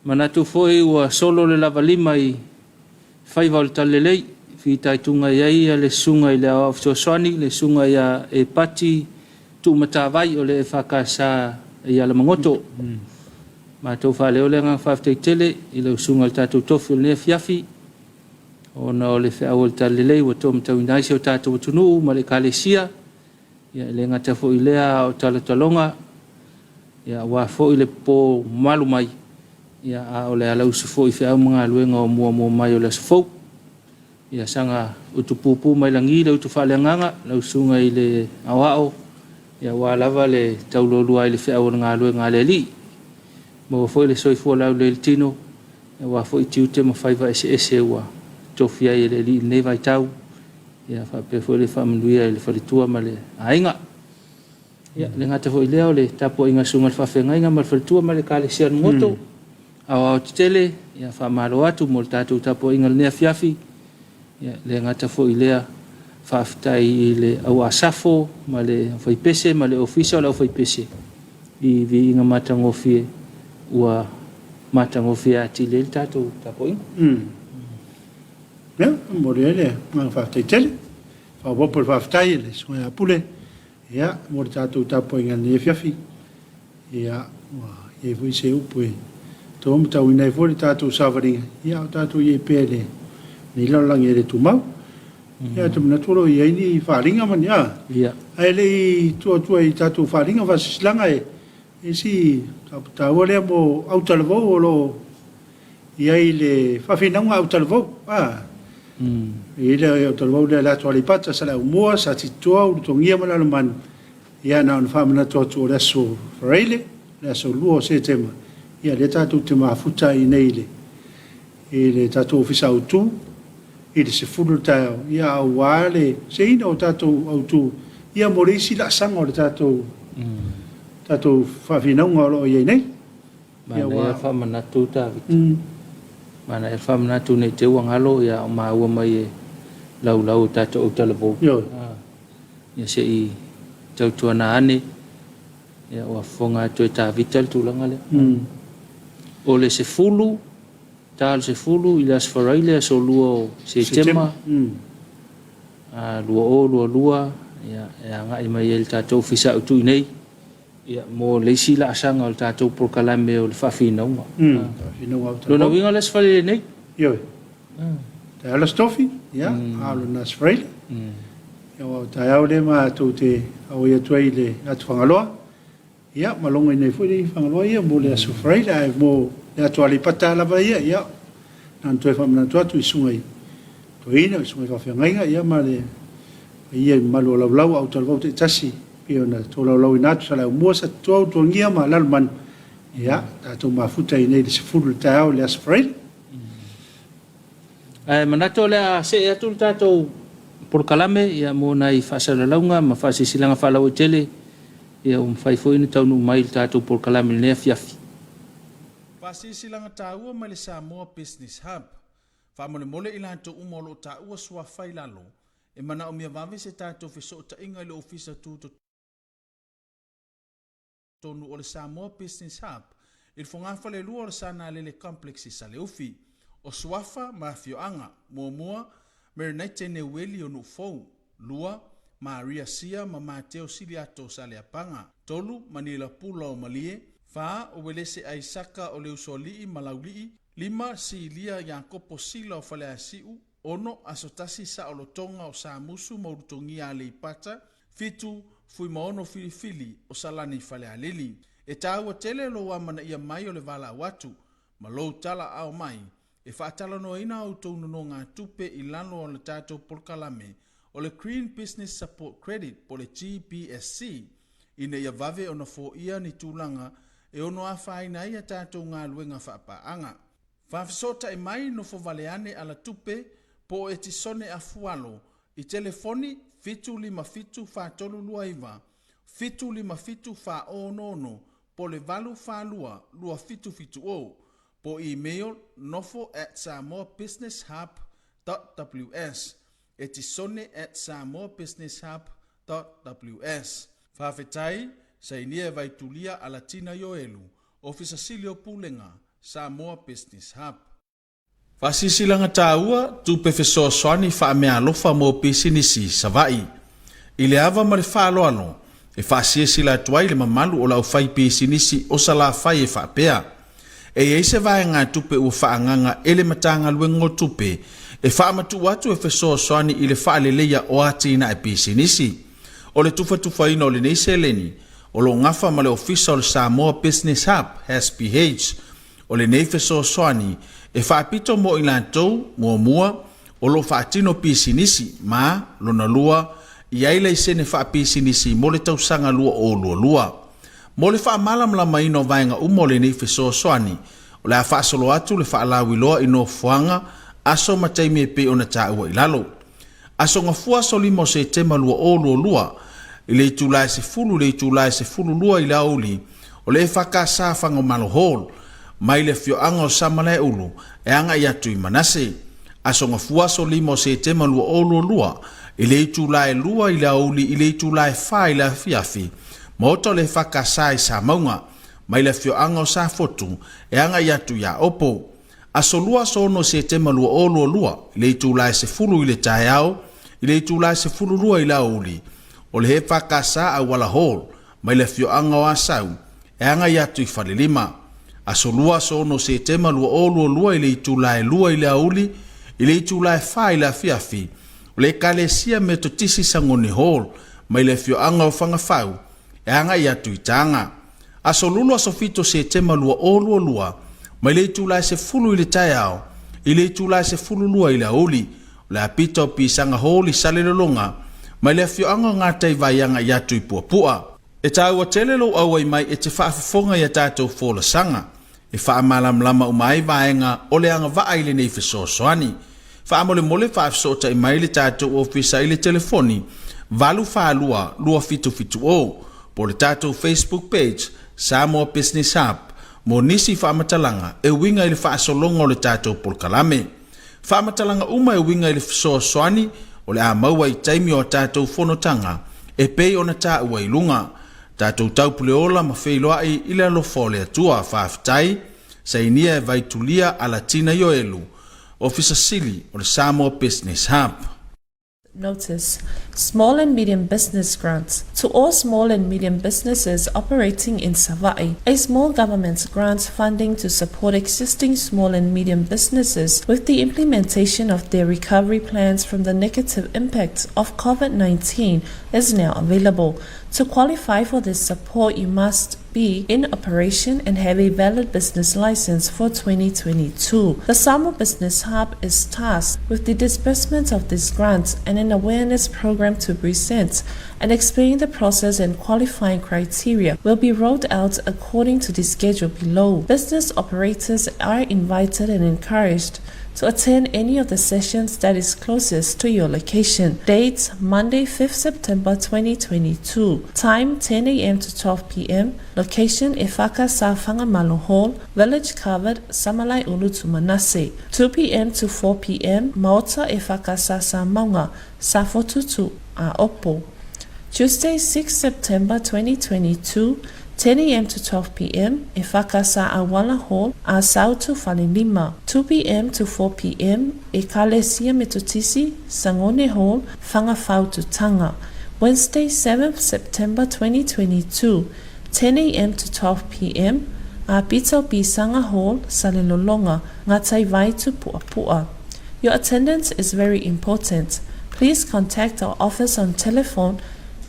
Speaker 1: manatu foi ua solo le lavalima i faiva o le talalelei, fitaituga i ai le susuga i le Aoao Fesoasoani, le susuga ia Epati Tuumatavai o le EFKS i Alamagoto. Matou faaleo le agaga faafetai tele i lau susuga i le tatou tofi o lenei afiafi, ona o le feau o le talalelei ua taumatauina ai si o tatou atunuu ma le Ekalesia. Ia, e le gata foi i lea a o talotaloga, ia, aua foi le popo mamalu mai, ia, a o le alausu foi i feau ma galuega o muamua mai o le aso fou. Ia saga utupupu mai lagi le utu faaleagaga lau susuga i le Aoao, ia, aua lava le taulualua ai i le feau o le galuega a le Alii. Maua foi le soifua laulelei i le tino, aua foi tiute ma faiva eseese ua tofia ai e le Alii i lenei vaitau. Ia faapea foi le faamanuia i le faletua ma le aiga. Ia, le gata foi lea o le tapuaiga a susuga i le faafeagaiga ma le faletua ma le Ekalesia o le Moto, aoao tetele, ia faamalo atu mo le tatou tapuaiga i lenei afiafi. Ia, le gata foi lea, faafetai i le au Asafo ma le aufaipese ma le ofisa o le aufaipese i viiga matagofie ua matagofie atili ai le tatou tapuaiga.
Speaker 2: Ia, e momoli ai le agaga faafetai tele. Faaopoopo le faafetai i le Susuga ia Pule, ia, mo le tatou tapuaiga i lenei afiafi. Ia, ua i ai foi se upu e taumatauina ai foi le tatou savaliga, ia, a o tatou i ai pea i lenei lalolagi e le tumau. Ia, ou te manatu o lo o i ai ni faaaliga ma ni, a?
Speaker 1: Ia.
Speaker 2: Ae le i tuu atu i tatou faaaliga ma faasilasilaga, e i ai si mataupu taua lea mo autalavou o lo o i ai le faafinauga autalavou, a. E i ai le autalavou lea i le atu Aleipata, Saleaaumua, Satitoa, Ulutogia ma Lalomanu. Ia na ona faamanatu atu o le aso Faraile, le aso 2 o Setema, ia lea tatou te mafuta ai nei i le i le tatou Ofisa Autu i le 10 i le taeao, ia aua le seiina o tatou autu ia mo le isi laasaga o le tatou tatou faafinauga o lo o i ai nei.
Speaker 1: Manaia faamanatu Tavita. Manaia faamanatu nei te ua galo ia o maua mai e laulau o tatou autalavou. Ia se i tautuana ane ia ua fofoga atu e Tavita le tulaga lea. O le 10 ta le 10 i le Aso Faraile aso 2 o Setema 2022 ia e agai mai ai le tatou Ofisa Autu i nei ia mo le isi laasaga o le tatou polokalame o le faafinauga. Lona uiga o le Aso Faraile nei?
Speaker 2: Ioe. Taeao le Aso Tofi, ia, a o lona Aso Faraile. Ia, aua o taeao lea matou te auai atu ai i le atu Fagaloa. Ia, ma logoina ai foi le Fagaloa ia mo le Aso Faraile, ae mo le atu Aleipata lava ia, ia, na ona toe faamanatu atu i susuga i toeaina, i susuga i faafeagaiga, ia ma le paia i mamalu o Laulau a Utalavou taitasi, pei ona tolaulauina atu Saleaaumua, Satitoa, Ulutogia ma Lalomanu, ia, tatou mafuta i inei i le 10 i le taeao i le Aso Faraile.
Speaker 1: Ae manatu o le a see atu le tatou polokalame ia mo nai faasalalauga ma faasilasilaga faalauaitele ia ua mafai foi ona taunuu mai i le tatou polokalame i lenei afiafi.
Speaker 4: Faasilasilaga taua mai le Samoa Business Hub. Faamolemole i latou uma o lo o taua suafa i lalo, e manaomia vave se tatou fesootaiga i le Ofisa Tutotonu o le Samoa Business Hub i le fogafalelua o le Sanalele Complex i Saleufi. O suafa ma afioaga, muamua, Merinaite Neueli o Nuufou, lua, Maria Sia ma Mateo Siliato o Saleapaga, tolu, Manila Pula o Malie, fa, o Welese Aisaka o Leusoalii ma Laulii, lima, Silia Iakopo Sila o Faleasiu, ono, Aso Tasi Saolotoga o Samusu ma Ulutogia Aleipata, fitu, Fuimaono Filifili o Salani Falealili. E taua tele lou amanaia mai o le valaau atu ma lou tala ao mai e faatalanoaina a outou nonogatupe i lalo o le tatou polokalame o le Green Business Support Credit po o le GBSC ina ia vave ona foia ni tulaga e ono afaina ai a tatou galuega faapaaga. Faafesootai mai nofo vale ane alatupe po o Etisone Afualo i telefoni 757 4329 757 466 po o le 842 2770 po o email nofo at samoabusinesshub dot ws etisone at samoabusinesshub dot ws. Faafetai.
Speaker 5: Sainia e Vaitulia Alatina Ioelu, Ofisa Sili o Pulega, Samoa Business Hub. Faasilasilaga taua, tupe fesoasoani faameaalofa mo pisinisi Savaii. I le ava ma le faaaloalo, e faasilasila atu ai le mamalu o le aufaipisinisi o Salafai e faapea, E i ai se vaegatupe ua faaagaaga e le Matagaluega o Tupe e faamatuu atu e fesoasoani i le faaleleia o atinae pisinisi. O le tufatufaina o lenei seleni, o lo o gafa ma le Ofisa o le Samoa Business Hub, SBH. O lenei fesoasoani e faapito mo i latou, muamua, o lo o faatino pisinisi, ma, lona lua, i ai laisene faapisinisi mo le tausaga 2022. Mo le faamalamalamaina o vaega uma o lenei fesoasoani, o le a faasolo atu le faalauiloa i nofoaga, aso ma taimi e pei ona taua i lalo. Aso Gafua aso 5 o Setema 2022, i le itula e 10 i le itula e 12 i le aoauli, o le EFKS Fagamalo Hall, mai le afioaga o Samalaeulu e agai atu i Manase. Aso Gafua aso 5 o Setema 2022, i le itula e 2 i le aoauli i le itula e 4 i le afiafi, Maota o le EFKS i Samauga, mai le afioaga o Safotu e agai atu i Aopo. Aso Lua aso 6 Setema 2022 i le itula e 10 i le taeao i le itula e 12 i le aoauli, o le EFKS Auala Hall, mai le afioaga o Asau e agai atu i Falelima. Aso Lua aso 6 Setema 2022 i le itula e 2 i le aoauli i le itula e 4 i le afiafi, o le Ekalesia Metotisi Sagone Hall, mai le afioaga o Fagafau e agai atu i Taga. Aso Lulu aso 7 Setema 2022, mai le itula e 10 i le taeao i le itula e 12 i le aoauli, o le apita o Pisaga Hall i Salelologa, mai le afioaga o Gataivai e agai atu i Puapua. E taua tele lou auai mai e te faafofoga i a tatou folasaga e faamalamalama uma ai vaega o le agavaa i lenei fesoasoani. Faamolemole faafesootai mai le tatou ofisa i le telefoni 842 2770 po o le tatou Facebook page Samoa Business Hub mo nisi faamatalaga e uiga i le faasologa o le tatou polokalame. Faamatalaga uma e uiga i le fesoasoani o le a maua i taimi o a tatou fonotaga e pei ona taua i luga. Tatou taupuleola ma feiloai i le alofa o le Atua. Faafetai. Sainia e Vaitulia Alatina Ioelu, Ofisa Sili o le Samoa Business Hub.
Speaker 6: Notice, Small and Medium Business Grants to all small and medium businesses operating in Savaii. A small government grant funding to support existing small and medium businesses with the implementation of their recovery plans from the negative impacts of COVID-19 is now available. To qualify for this support, you must be in operation and have a valid business license for 2022. The Samoa Business Hub is tasked with the disbursement of this grant and an awareness program to present and explain the process and qualifying criteria will be rolled out according to the schedule below. Business operators are invited and encouraged to attend any of the sessions that is closest to your location. Dates Monday 5th September 2022. Time 10 a.m. to 12 p.m. Location Efaka Sa Fagamalo Hall, Village Covered, Samalai Ulu to Manase. 2 p.m. to 4 p.m. Maota Efaka Sa Samaunga, Safotutu, Aopo. Tuesday 6 September 2022, 10 a.m. to 12 p.m. Efaka Sa Auala Hall, Asau to Falelima. 2 p.m. to 4 p.m. Ekalesia Metotisi, Sangone Hall, Whangawhau to Tanga. Wednesday 7th September 2022, 10 a.m. to 12 p.m. Apita Pisanga Hall, Salelologa, Ngātai Vai to Puapua. Your attendance is very important. Please contact our office on telephone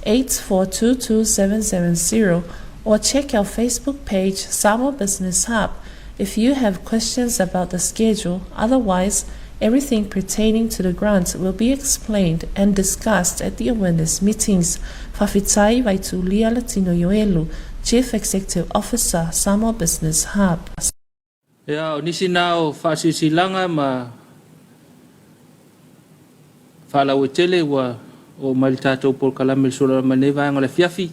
Speaker 6: 8422770 or check our Facebook page Samoa Business Hub if you have questions about the schedule. Otherwise, everything pertaining to the grant will be explained and discussed at the awareness meetings. Faafetai Vaitulia Latino Ioelu, Chief Executive Officer, Samoa Business Hub.
Speaker 1: Ia, o nisi na o faasilasilaga ma faalauaitele ua oo mai le tatou polokalame i le sualala mai lenei vaega o le afiafi.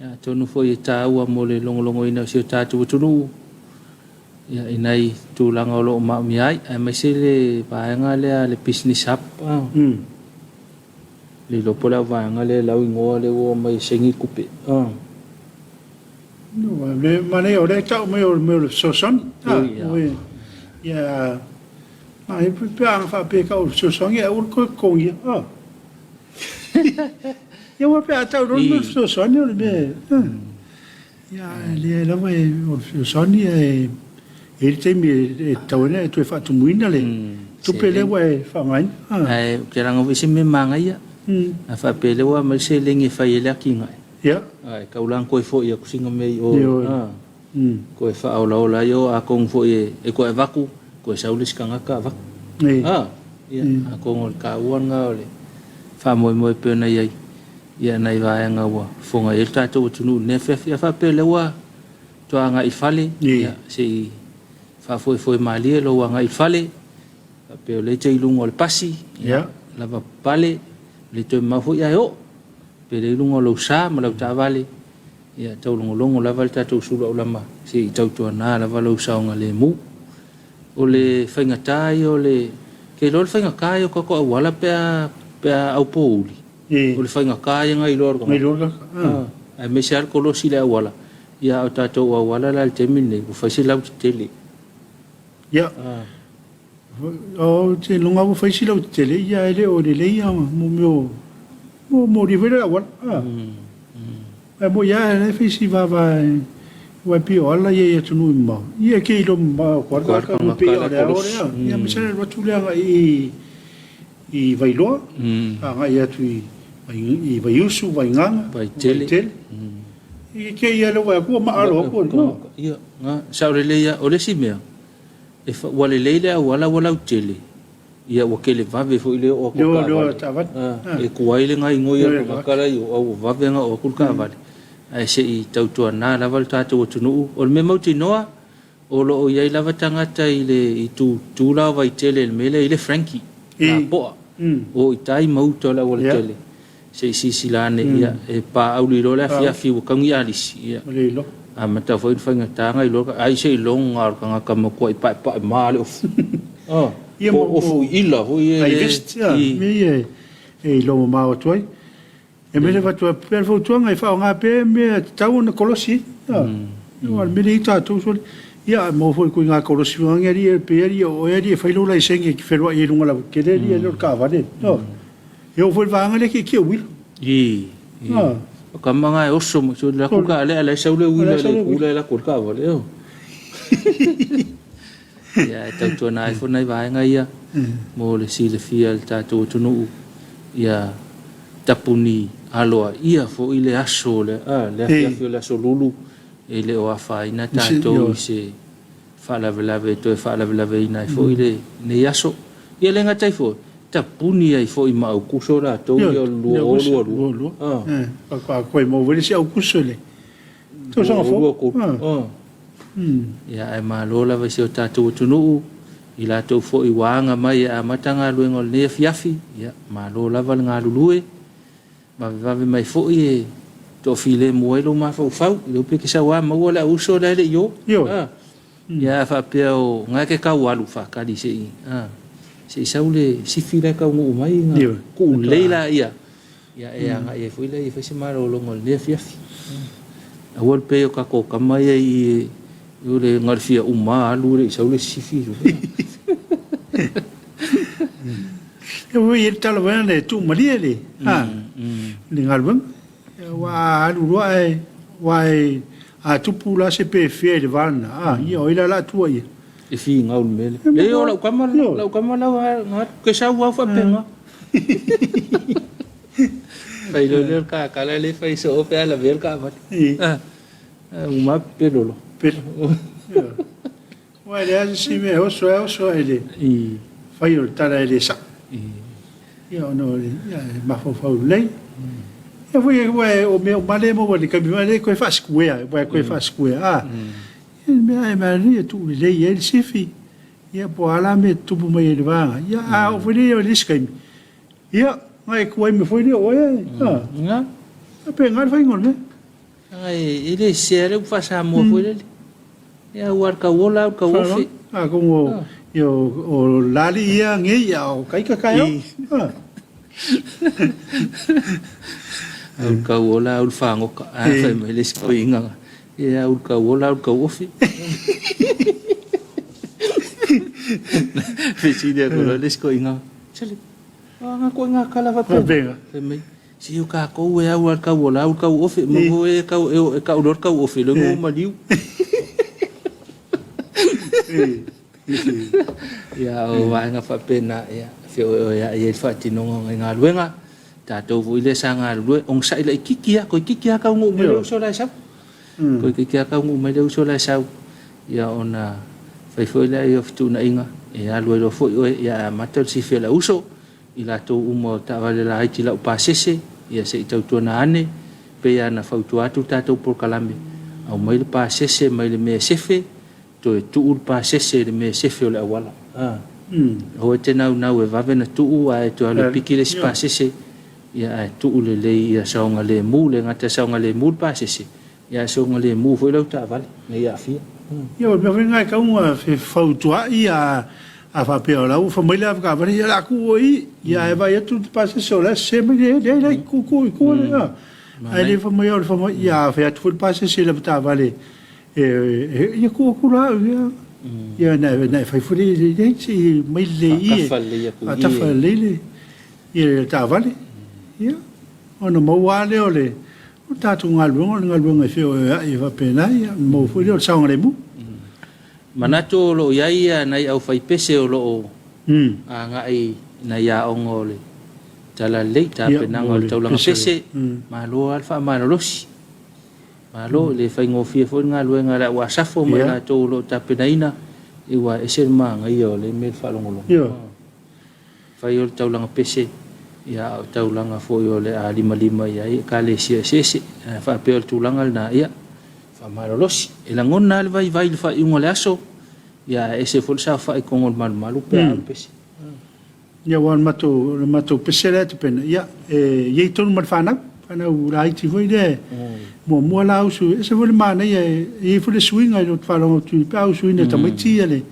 Speaker 1: Ia, atonu foi e taua mo le logologoina o si o tatou atunuu ia, i nai tulaga o lo o maomia ai, aemaise le vaega lea le Business Hub. Le iloa po o le au vaega lea lau igoa lea ua omai e saini tupe.
Speaker 2: Le manaia o lea e tau mai o le mea o le fesoasoani. Ia, a pe a faapea ka o le fesoasoani ae aua le toe totogia. Ia aua pe a tau loa le mea o le fesoasoani o le mea. Ia, e leai lava o le fesoasoani ae e i ai le taimi e tatau ai ona e toe faatumuina le tupe lea ua e faaaogaina.
Speaker 1: Ae ou te laga foi se mea manaia, a faapea lea ua aumai le seleni e fai ai le atinae, ae tau la ona toe foi atu sina mea i o, toe faaolaola ai, atonu foi e toe avatu, toe sau le isi tagata avatu. Ia, atonu o le taua lena o le faamoemoe pei ona i ai. Ia nai vaega ua fofoga i ai le tatou atunuu i lenei afiafi. A faapea o lea ua toe agai i fale, ia se i faafoefoe malie lou agai i fale, faapea o lea e te i luga o le pasi, ia lava papale, le toe mamao foi ae oo. Pe lea i luga o lou sa ma lau taavale, ia taulogologo lava le tatou sulu aulama se i tautuana lava lou saogalemu. O le faigata ia o le, ke iloa o le faigata ia o tatou auala pe a pe a aupouli. O le faigata ia na iloa o le tagata. Aemaise lava le kolosi i le auala. Ia a o tatou auala la i le taimi lenei, ua fai se lautetele.
Speaker 2: Ia. O te iloga ua fai si lautetele, ia e le o lelei ia mo mea o mo moli foi le auala. Ae moi lava e fai si vava aua e pei o ala ia i atunuu mamao, ia e ke iloa mamao atu lava le tagata pei o le ao lea. Ia aemaise le alu atu lea agai i i Vailoa, agai atu i Vaiusu, Vaigaga, Vaitele. Ia ke ia le vaai atu ua maalo atu no.
Speaker 1: Ia, sao lelei lava. O le isi mea, ua lelei le auala ua lautele, Ia ua tele vave foi le oo atu o taavale. E tuai le gaigoi a le tagata la i o, a ua vave ona oo atu le taavale. Ae se i tautuana lava le tatou atunuu. O le mea mautinoa, o lo o i ai lava tagata i le itu tu la o Vaitele i le mea lea e i ai le Frankie, lapoa, o i tai ma uta o le aualatele. Se i silasila ane, ia, e paauli loa le afiafi ua tauni alisi, ia, amata foi ona faigata ona iloa, ai seiloga o le tagata matuai paepae ma le ofu.
Speaker 2: Ia,
Speaker 1: po o ofu iila foi ia.
Speaker 2: Ai vest, ia, mea ia e iloa mamao atu ai. E mea le avatu ai pea le fautuaga e faaaoga pea mea e tatau ona kolosi ai. Aua o le mea lea i tatou sole, ia maua foi ituaiga kolosi foi lea alii e pei alii o oe alii e fai lou laisene e te feloai ai i luga lautele alii e le o le taavale. E oo foi i le vaega lea tietie uila.
Speaker 1: I, i. O ka manga e oso mai, so le aku ka ale ala e sau le uila le kula e lako le taavale, eo. Ia, e tautuana ai foi nai vaega ia mo le silafia e le tatou atunuu, ia tapuni aloaia foi le aso, le afiafi o le aso Lulu, e le o afaina tatou i se faalavelave e toe faalavelaveina ai foi lenei aso. Ia le gata ai foi, tapuni ai foi ma Aukuso latou ia o le 2022.
Speaker 2: Faatoa toe maua foi le isi Aukuso i le tausaga fou.
Speaker 1: Ia ae malo lava i si o tatou atunuu, i latou foi ua aga mai e amata galuega o lenei afiafi, ia malo lava le galulue. Vavevave mai foi e toafilemu ai lou mafaufau, i lou pe te sau lava maua le auuso la e le i o. Ia a faapea o na e te tau alu faatali se i se i sau le sifi la e taunuu mai ona tuu lelei laia, ia e agai ai foi laia e fai se malologa o lenei afiafi. Aua le pei o tatou tama ia i i le na o le fia uma alu e le i sau le isi sifi.
Speaker 2: E ui i le tala foi lea e tuumalie le le galuega. Aua a alu loa ae aua e a tupu la se pefea i le va lena, a ia o ai la o le a tua ia?
Speaker 1: E finau le mea lea. Leai o lau tama lau tama la ua ke sau au faapena. Fai loa lea o le kakala lea e fai soo pe a lavea le taavale. Uma pepelo loa.
Speaker 2: Pepelo. Aua e leai lava se isi mea e oso ai oso ai i le fai o le tala e le sao. Ia ona o le ia e mafaufau lelei. Ia foi aua o mea uma lea e maua i le taimi foi lea e toe faasikuea, aua e toe faasikuea a. Ia le mea e manaia e tuu lelei ai le sifi, ia po o a la mea e tutupu mai ai i le vaega. Ia a oo foi lea i le isi taimi, ia ona e tuai mai foi lea o oe a. E faapena le faiga o le mea.
Speaker 1: Leaga e le sese lava le upu faa-Samoa foi lele. Ia aua o le tauola lava o le tauofe.
Speaker 2: Atonu o, ia, o lali ia nei a o taita taeao.
Speaker 1: Au le tauola au le fagota. A fai mai le isi toeaina. Ia au le kau ola au le kau ofi. Fesili aku loa le isi koiga, Sole, o a nga koiga kala faapea? Fai mai, se o kakou e au lava le kau ola au le kau ofi, ma foi e kau e kau loa le kau ofi loa ua maliu. Ia o vaega faapena ia feoeoea'i ai le faatinoga o nai galuega. Tatou foi lea sa galulue, onosai laitiiti lava, toeitiiti lava taunuu mai le uso la e sau. Toeitiiti lava taunuu mai le uso la e sau, ia ona fai foi lea o fetuunaiga, e alu ai loa foi oe, ia ae amata le sifi a le auso, i latou uma o taavale laiti laupasese, ia se i tautuana ane, pei lava ona fautua atu le tatou polokalame, aumai le pasese mai le mea e sefe, Toe tuu le pasese i le mea sefe o le auala. Aua e te naunau e vave ona tuu ae toe alu e piki le isi pasese, ia ae tuu lelei ia saogalemu, le gata e saogalemu le pasese, ia ae saogalemu foi lau taavale ina ia aafia.
Speaker 2: Ia o le mea foi lena e tatau ona fefautua'i a faapea o la ua fai mai le avetaavale, ia o le a tuu oe i i, ia ae vaai atu le pasese o la e sese mai, leai leai leai, tuu tuu i tua le, ae le fai mai o le fai mai, ia a fai atu foi le pasese i le avetaavale Ia tuu atu la au ia. Ia na na e fai foi le le se i mai le i. Faatafa lelei le ia le taavale. Ia ona maua lava lea o le o le tatou galuega o le galuega e feoeoeai faapena ia ona maua foi lea o le saogalemu.
Speaker 1: Manatu o lo o i ai nai aufaipese o lo o agai i nai aoga o le Talalelei, tapenaga o le taulaga pese, malo lava le faamalolosi. Malo, e le faigofie foi le galuega a le au Asafo ma i latou o lo o tapenaina, ua ese le manaia o lea mea i le faalogologo. Fai o le taulaga pese, ia a o taulaga foi o le a limalima i ai Ekalesia eseese. A faapea o le tulaga lena, ia, faamalolosi. E lagona lava le vaivai i le faaiuga o le aso, ia ae ese foi le saofai i totonu o le malumalu pe a o le pese.
Speaker 2: Ia aua o le matou, o le matou pese lea e tapena, ia, e i ai tonu ma le fanau, fanau laiti foi lea, muamua la usu, e ese foi le manaia, e i ai foi le suiga i lou faalogo atu pe a usuina e tamaiti ia le,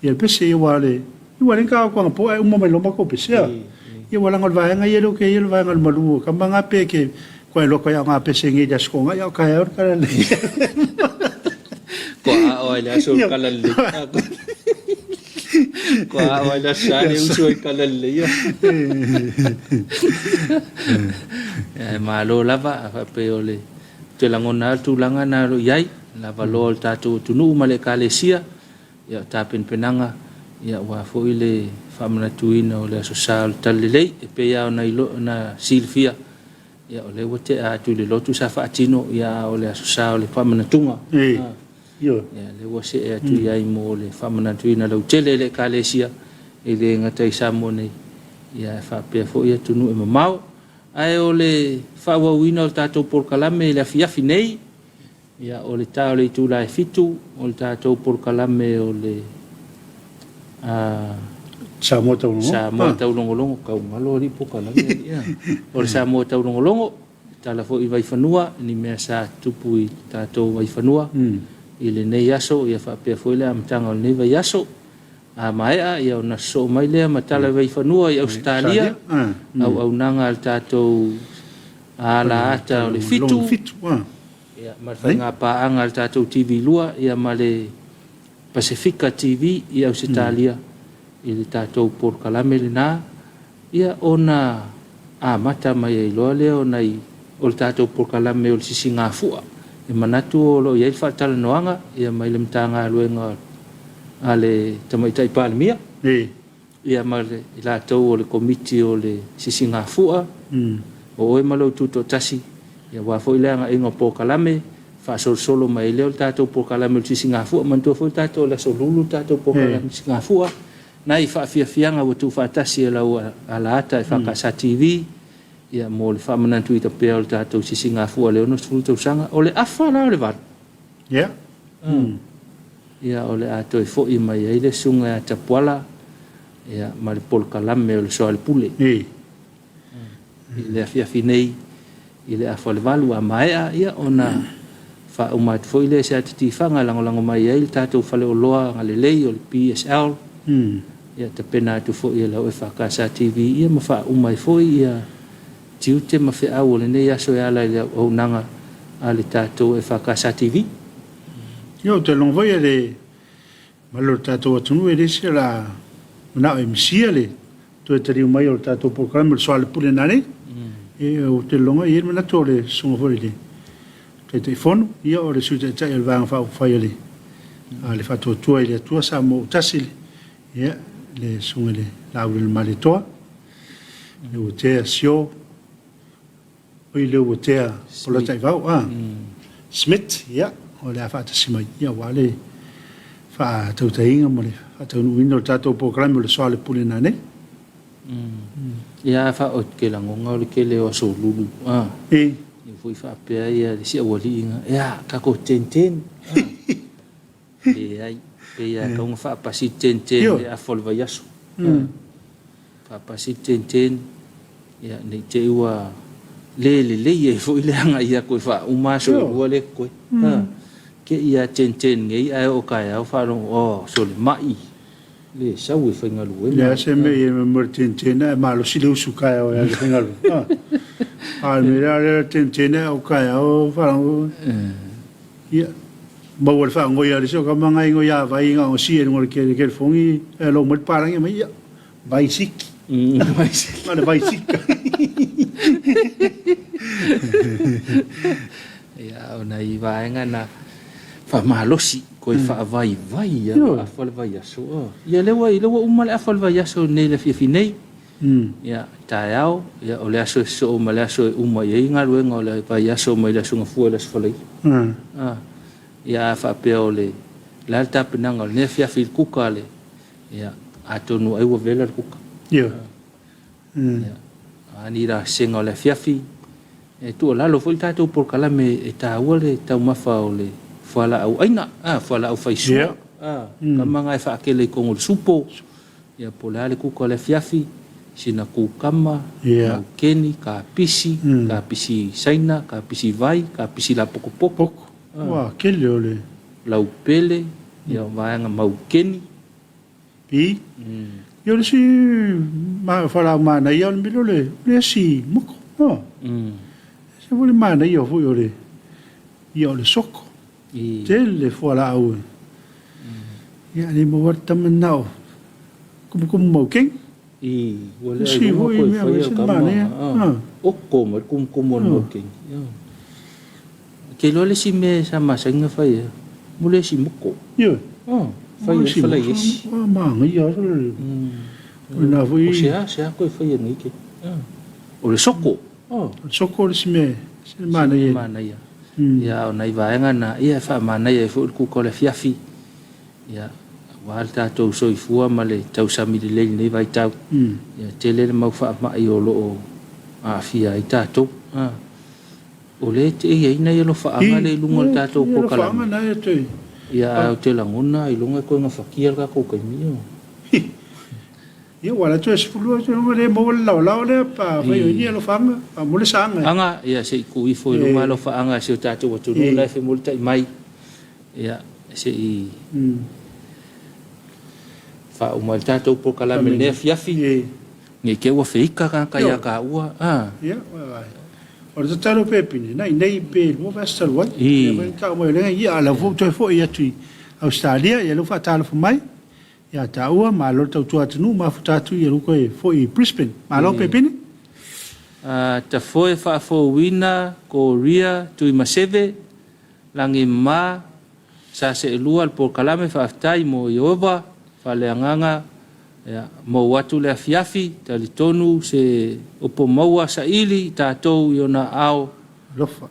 Speaker 2: ia le pese, ia aua o le, aua o lea na ta o atu anapo ae uma mai loa matou pese, a. Ia aua leaga o le vaega ia lea ou te i ai o le vaega o le malu o tama na pe te matua iloa atu ai a o na pese nei i le Aso Toonai a o taeao le tala lelei.
Speaker 1: Kua aʻo ai le aso o le tala lelei. Kua aʻo ai le aso sa le usu ai tala lelei. Ae malo lava a faapea o le toe lagona lava le tulaga na o lo o i ai, lava loa o le tatou atunuu ma le Ekalesia, ia o tapenapenaga ia aua foi le faamanatuina o le Aso Sa o le Talalelei e pei lava ona ona silafia ia o lea ua tea atu i le lotu sa faatino ia a o le Aso Sa o le faamanatuga. Ia lea ua see atu i ai mo le faamanatuina lautele e le Ekalesia e le gata i Samoa nei ia ae faapea foi atunuu e mamao. Ae o le faaauauina o le tatou polokalame i le afiafi nei, ia o le ta o le itula e 7 o le tatou polokalame o le
Speaker 2: Samoa Taulogologo.
Speaker 1: Samoa Taulogologo, tau galo alii polokalame ia. O le Samoa Taulogologo. Tala foi i Vaifanua, ni mea sa tupu i tatou Vaifanua i lenei aso, ia faapea foi le amataga o lenei vaiaso. A maea, ia ona sosoo mai lea ma tala i Vaifanua i Ausetalia, auaunaga a le tatou alaata o le Fitu, ia, ma le faigapaaga a le tatou TV 2, ia ma le Pasefika TV i Ausetalia i le tatou polokalame lena. Ia ona amata mai ai loa lea o nai o le tatou polokalame o le sisigafua e manatu o lo o i ai le faatalanoaga ia mai le Matagaluega a le Tamaitai Palemia ia ma i latou o le Komiti o le Sisigafua, o oe ma lou Tutoatasi, ia aua foi le agaiga o polokalame, faasolosolo mai ai lea o le tatou polokalame o le Sisigafua. Manatua foi tatou o le Aso Lulu le tatou polokalame o le Sisigafua. Nai faafiafiaga ua tuufaatasi e lau alaata e FKS TV ia mo le faamanatuina pea o le tatou sisigafua i le 60 tausaga. O le afa la o le 8.
Speaker 2: Ia.
Speaker 1: Ia o le a toe foi mai ai le susuga ia Tapuala ia ma le polokalame o le Soalepule. I le afiafi nei i le afa o le 8 a maea ia ona faauma atu foi lea i se ata tifaga e lagolago mai ai le tatou faleoloa agalelei o le PSL. Ia tapena atu foi e lau FKS TV ia ma faauma ai foi ia tiute ma feau o lenei aso e ala i le auaunaga a le tatou EFKS TV.
Speaker 2: Ia, ou te logo foi e le mamalu o le tatou atunuu e le isi o le a manao e misia le toe taliu mai o le tatou polokalame o le Soalepule nanei. Ia, ou te lagona e i ai le manatu o le susuga foi i le Taitaifono, ia o le Sui Taitai o le Vaega Faaupufai a le a le Faatuatua i le Atua Samoa ua Tasi, le, ia, le susuga i le Laaulialemalietoa, Leuatea Sio, Oi Leuatea Polataivao, a, Smith, ia, o le a faatasi mai, ia, aua le faatautaiga ma le faataunuuina o le tatou polokalame o le Soalepule nanei.
Speaker 1: Ia, fa o ke lagona o le kele o aso lulu, a.
Speaker 2: E.
Speaker 1: Ia foi faapea ia le si aualii ina, ia, tatou ten ten, a. Leai, pei lava e tatau ona faapasi le ten ten i le afa o le vaiaso. Faapasi le ten ten, ia, ne i te i ua le lelei ai foi le agai atu e faauma aso e lua lea e totoe. Te i lava ten ten nei ae oo taeao faalogo, oh, sole mai, le sau e faigaluega.
Speaker 2: Le a se mea i ai mo le ten ten ae malosi le usu taeao e alu e faigaluega. A o le mea lea o le ten ten ae oo taeao faalogo, ia, maua i le faanoi a le isi o tama nai inoi a vai na ona sie i luga o le telefoni ae lou mai le palagi aumai, ia, vai siki.
Speaker 1: Vai siki.
Speaker 2: Na o le vai siki.
Speaker 1: Ia, o nai vaega na faamalosi koe faavaivai ia le afa o le vaiaso. Ia, lea ua, lea ua uma le afa o le vaiaso nei le afiafi nei. Ia, taeao, ia, o le aso e sosoo ma le aso e uma i ai galuega o le vaiaso mai le Aso Gafua i le Aso Faraile. Ia, a faapea o le, le a le tapenaga o lenei afiafi i le kuka a le, ia, atonu ai ua vela le kuka. Ia, a ni rasega o le afiafi, e tuualalo foi le tatou polokalame e taua le taumafa o le fualaau aina, a, fualaau faisua, a, kama na e faakele i totonu o le supo, Ia, po o le a le kuka o le afiafi, sina kukama, maukeni, kapisi, kapisi saina, kapisi vai, kapisi lapokopoko.
Speaker 2: Poko. Ua kele o le.
Speaker 1: Laupele, ia, vaega maukeni.
Speaker 2: Pi. Ia o le isi fualaau manaia o le mea lea o le esi moko. E ese foi le manaia foi o le, ia o le soko. Tele fualaau e. Ia le maua le tama na o kumukumu maukeni.
Speaker 1: I, ua lea i luga koe whai o kama. Oko mai kumukumu o le maukeni. Ke loa le si mea sa masainga whai e. Mo le si moko.
Speaker 2: Ioe.
Speaker 1: Whai e whalai esi.
Speaker 2: Maangaia. O na foi.
Speaker 1: O se a, se a koe whai e nei ke. O le soko.
Speaker 2: O le soko le si mea. Se manaia.
Speaker 1: Manaia. Ia, o nai vaega na, ia, e faamanaia ai foi le kuka o le afiafi, ia, aua le tatou soifua ma le tausami lelei i lenei vaitau. Ia, tele le mau faamai o lo o aafia ai tatou. A, o lea e te i ai nai alofaaga lea i luga o le tatou polokalame. Ia, ae ou te lagona ailoga e toe gafatia le tatou taimi.
Speaker 2: Ia ua alu atu e 12 atu ua le maua le laolao lea pa fai o ni alofaaga pa mo le saaga.
Speaker 1: Aga, ia se i tuu ifo i luga alofaaga a si o tatou atunuu la e femulitai mai. Ia se i faauma ai le tatou polokalame i lenei afiafi. Ne i te ua feika tagata ia taua.
Speaker 2: Ia, o le tatalo pe pine, na inei pe lua vaiaso talu ai. Ia foi na tau mai o lea, ia a o la foi ua toe foi atu i Ausetalia, ia lea ua faatalofa mai. Ia taua, malo le tautua atunuu, mafuta atu ia luko e foi i Brisbane. Malo Pepene.
Speaker 1: Tafoe faafouina Korea Tuimaseve Lagima sa seelua le polokalame faafetai mo Ieova faaleagaga ia mou atu le afiafi talitonu se opo maua saili i tatou i ona aao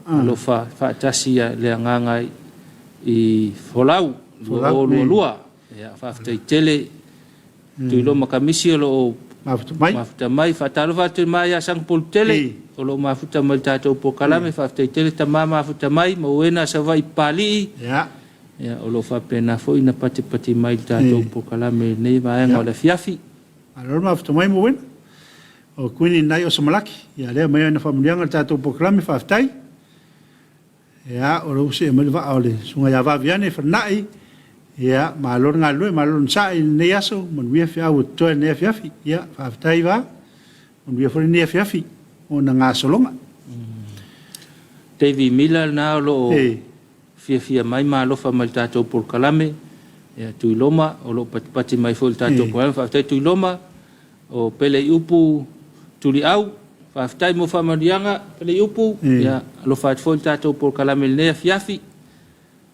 Speaker 1: alofa faatasi le agaga i folau 2022. Ia, faafetai tele Tuiloa ma Kamisi o lo o
Speaker 2: mafuta mai.
Speaker 1: Mafuta mai. Faatalofa atu i le ma ia Sagapolutele o lo o mafuta mai i le tatou polokalame. Faafetai tele tama mafuta mai, Mauena Savaii Papalii. Ia, o lo o faapena foi na patipati mai i le tatou polokalame i lenei vaega o le afiafi.
Speaker 2: Malo le mafuta mai Mauena. O Kuini Nai o Samalaki, ia lea mai ana faamanuiaga i le tatou polokalame, faafetai. Ia, o lea ua see mai le vaa o le Susuga ia Vaviane Fanai. Ia, malo le galulue, malo le onosai i lenei aso, manuia feau o totoe i lenei afiafi. Ia, faafetai va, manuia foi lenei afiafi ona gasologa.
Speaker 1: Davy Miller lena o lo o fiafia mai ma alofa mai i le tatou polokalame. Ia, Tuiloma o lo o patipati mai foi i le tatou polokalame. Faafetai Tuiloma. O Peleiupu Tuliau, faafetai mo faamanuiaga Peleiupu. Ia, alofa atu foi i le tatou polokalame i lenei afiafi.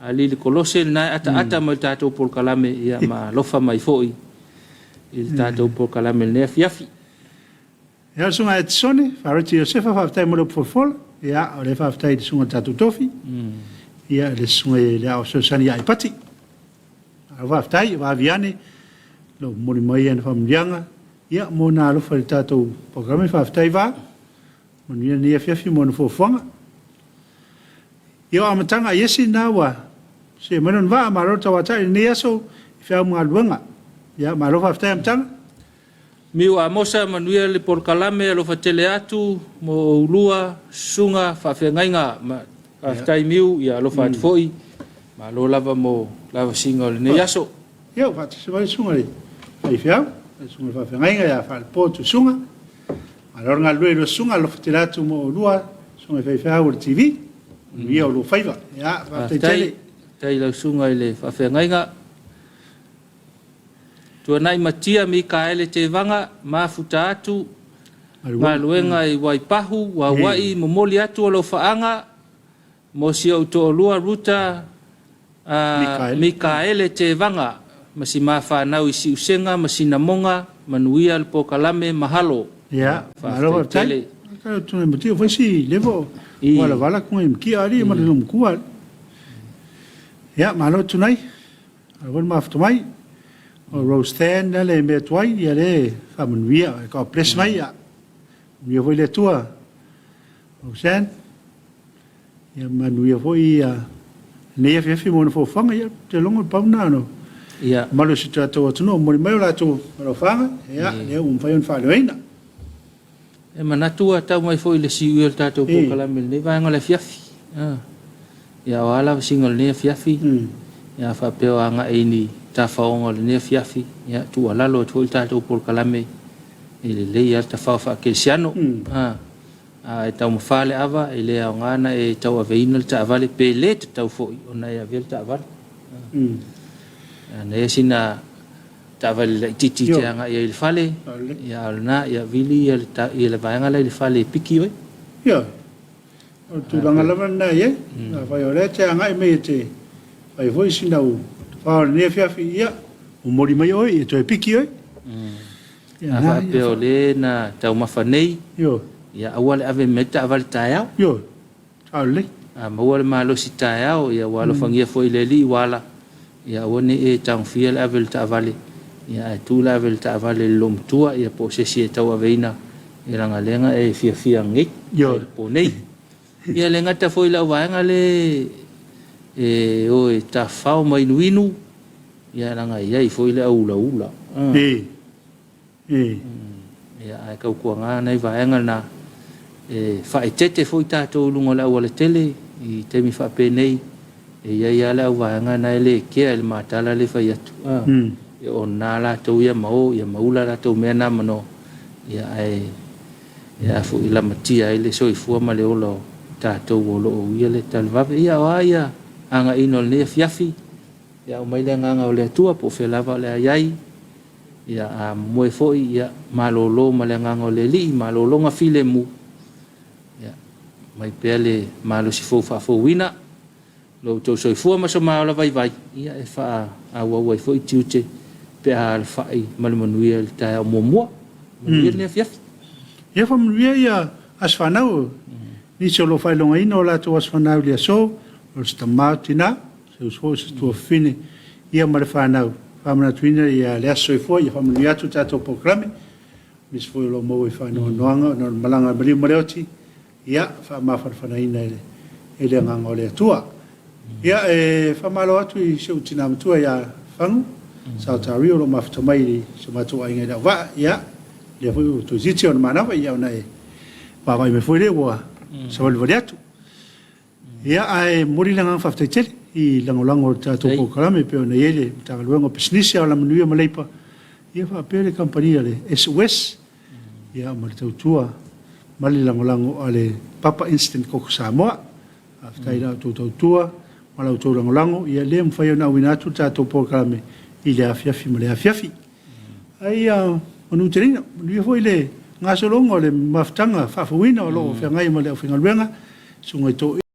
Speaker 1: A Lili Kolose lena e ataata mai i le tatou polokalame, ia ma alofa mai foi i le tatou polokalame i lenei afiafi.
Speaker 2: Ia, le Susuga Etisone, Fareti Iosefa, faafetai mo le upu folafola. Ia, o lea faafetai i le Susuga i le tatou tofi. Ia, le Susuga i le Ao Fesoasoani ia Aipati. Malo faafetai, vaavi ane lou momoli mai ana faamanuiaga, ia, mo na alofa i le tatou polokalame. Faafetai Va, manuia lenei afiafi mo ana fuafuaga. Ia, o amataga a Iesi lena ua see mai lona vaa, malo le tauatai i lenei aso i feau ma galuega. Ia, malo faafetai Amataga.
Speaker 1: Miu Amosa, manuia le polokalame, alofa tele atu mo oulua susuga faafeagaiga. Faafetai Miu, ia alofa atu foi. Malo lava mo lavasiga o lenei aso.
Speaker 2: Ia, ua faatasi mai le susuga i le faifeau, le susuga i le faafeagaiga ia Faalepo Tuisuga. Malo le galulue i lua susuga, alofa tele atu mo oulua susuga i faifeau o le TV. Manuia o lua faiva. Ia, faafetai tele.
Speaker 1: Faafetai i lau susuga i le faafeagaiga. Tuanai Matia Mikaele Tevaga, mafuta atu galuega i Waipahu, Wauai, momoli atu alofaaga mo si ou toalua Ruta Mikaele Tevaga ma si ma fanau i Siusega ma Sinamoga, manuia le polokalame, mahalo.
Speaker 2: Ia, malo faafetai. Faafetai tele. Matia foi si levo wala wala kunga i mkia ali ma le mkua. Ia, malo tunai. Aua foi le mafuta mai. O Rose Than lea le mea tuai, ia lea e faamanuia. God bless mai, ia. Manuia foi le Atua. Roseanne, ia manuia foi ia lenei afiafi mo ona foafoaga, ia, ou te logo le pau lena no.
Speaker 1: Ia.
Speaker 2: Mamalu o si o tatou atunuu, momoli mai o latou alofaga, ia, lea ua mafai ona faaleoina.
Speaker 1: E manatu ua tau mai foi i le siuia o le tatou polokalame i lenei vaega o le afiafi. Ia o a lava sina o lenei afiafi, ia faapea o agai i ni tafaoga o lenei afiafi, ia tuualalo atu foi le tatou polokalame e lelei lava le tafao faakerisiano. A e taumafa le ava, e le aoga ona e tauaveina le taavale, pe le tatau foi ona e avea le taavale. Ana ia sina taavale laitiiti e te agai ai i le fale, ia a o lena, ia vili ia le vaega la i le fale e piki oe.
Speaker 2: Ioe. O le tulaga lava lena e i ai. Afai o lea e te agai mai e te fai foi sina u tafao i lenei afiafi, ia, momoli mai oe, ia toe piki oe.
Speaker 1: Ia, a faapea o le na taumafa nei,
Speaker 2: Ioe.
Speaker 1: Ia aua le ave mai le taavale taeao.
Speaker 2: Ioe. Sao lelei.
Speaker 1: A maua le malosi taeao, ia ua alofagia foi e le Alii ua ala, ia aua ne i e tagofia le ave o le taavale, ia ae tuu le ave o le taavale i le loomatua, ia po o se isi e tauaveina i lagalega e fiafia nei,
Speaker 2: Ioe.
Speaker 1: po nei. Ia le gata foi i lau vaega le e o e tafafao ma inuinu, ia leaga e i ai foi le au ulaula.
Speaker 2: Ee. Ee.
Speaker 1: Ia, ae tautuana nai vaega na e faaeteete foi tatou i luga o le aualatele i taimi faapenei, e i ai lava le auvaega na e le kea i le matala le fai atu, a, e ona latou ia ma o, ia ma ula latou mea na mano, ia ae e a foi lamatia ai le soifua ma le ola o tatou o lo o uia le talevave. Ia, o a ia agaiina o lenei afiafi, ia aumai le agaga o le Atua po o fea lava o le a i ai, Ia, a moe foi, ia, malolo ma le agaga o le Alii, malologa filemu, ia, aumai pea le malosi fou faafouina, lo outou soifua ma so ma ola vaivai, ia, e faaauau ai foi tiute pe a alafai ma le manuia i le taeao muamua. Manuia lenei afiafi.
Speaker 2: Ia faamanuia ia aso fanau, nisi o lo o faailogaina o latou aso fanau i le aso, o se tama o tina, se uso foi o se tuafafine, ia ma le fanau. Faamanatuina ia le aso soifua, ia faamanuia atu le tatou polokalame, nisi foi o lo o maua i faanoanoaga ona o le malaga a le maliu ma le oti, ia faamafanafanaina e le agaga o le Atua. Ia e faamalo atu i si ou tina matua ia Fagu, Saotario o lo o mafuta mai i si o matou aiga i Lauvaa, ia lea foi ua toeitiiti ona manava, ia ona e vaavaai mai foi lea ua savalivali atu. Ia, ae momoli le agaga faafetai tele i lagolago o le tatou polokalame e pei ona i ai le Matagaluega o Pisinisi, Alamanuia ma Leipa, ia faapea le kamupani a le SOS, ia ma le tautua ma le lagolago a le Papa Instant Koko Samoa. Faafetai i la outou tautua ma la outou lagolago, ia le mafai ona auina atu le tatou polokalame i le afiafi ma le afiafi. Ai ia manuteleina, manuia foi le gasologa o le mafutaga faafouina o lo o feagai ma le aufaigaluega, susuga i toeaiina.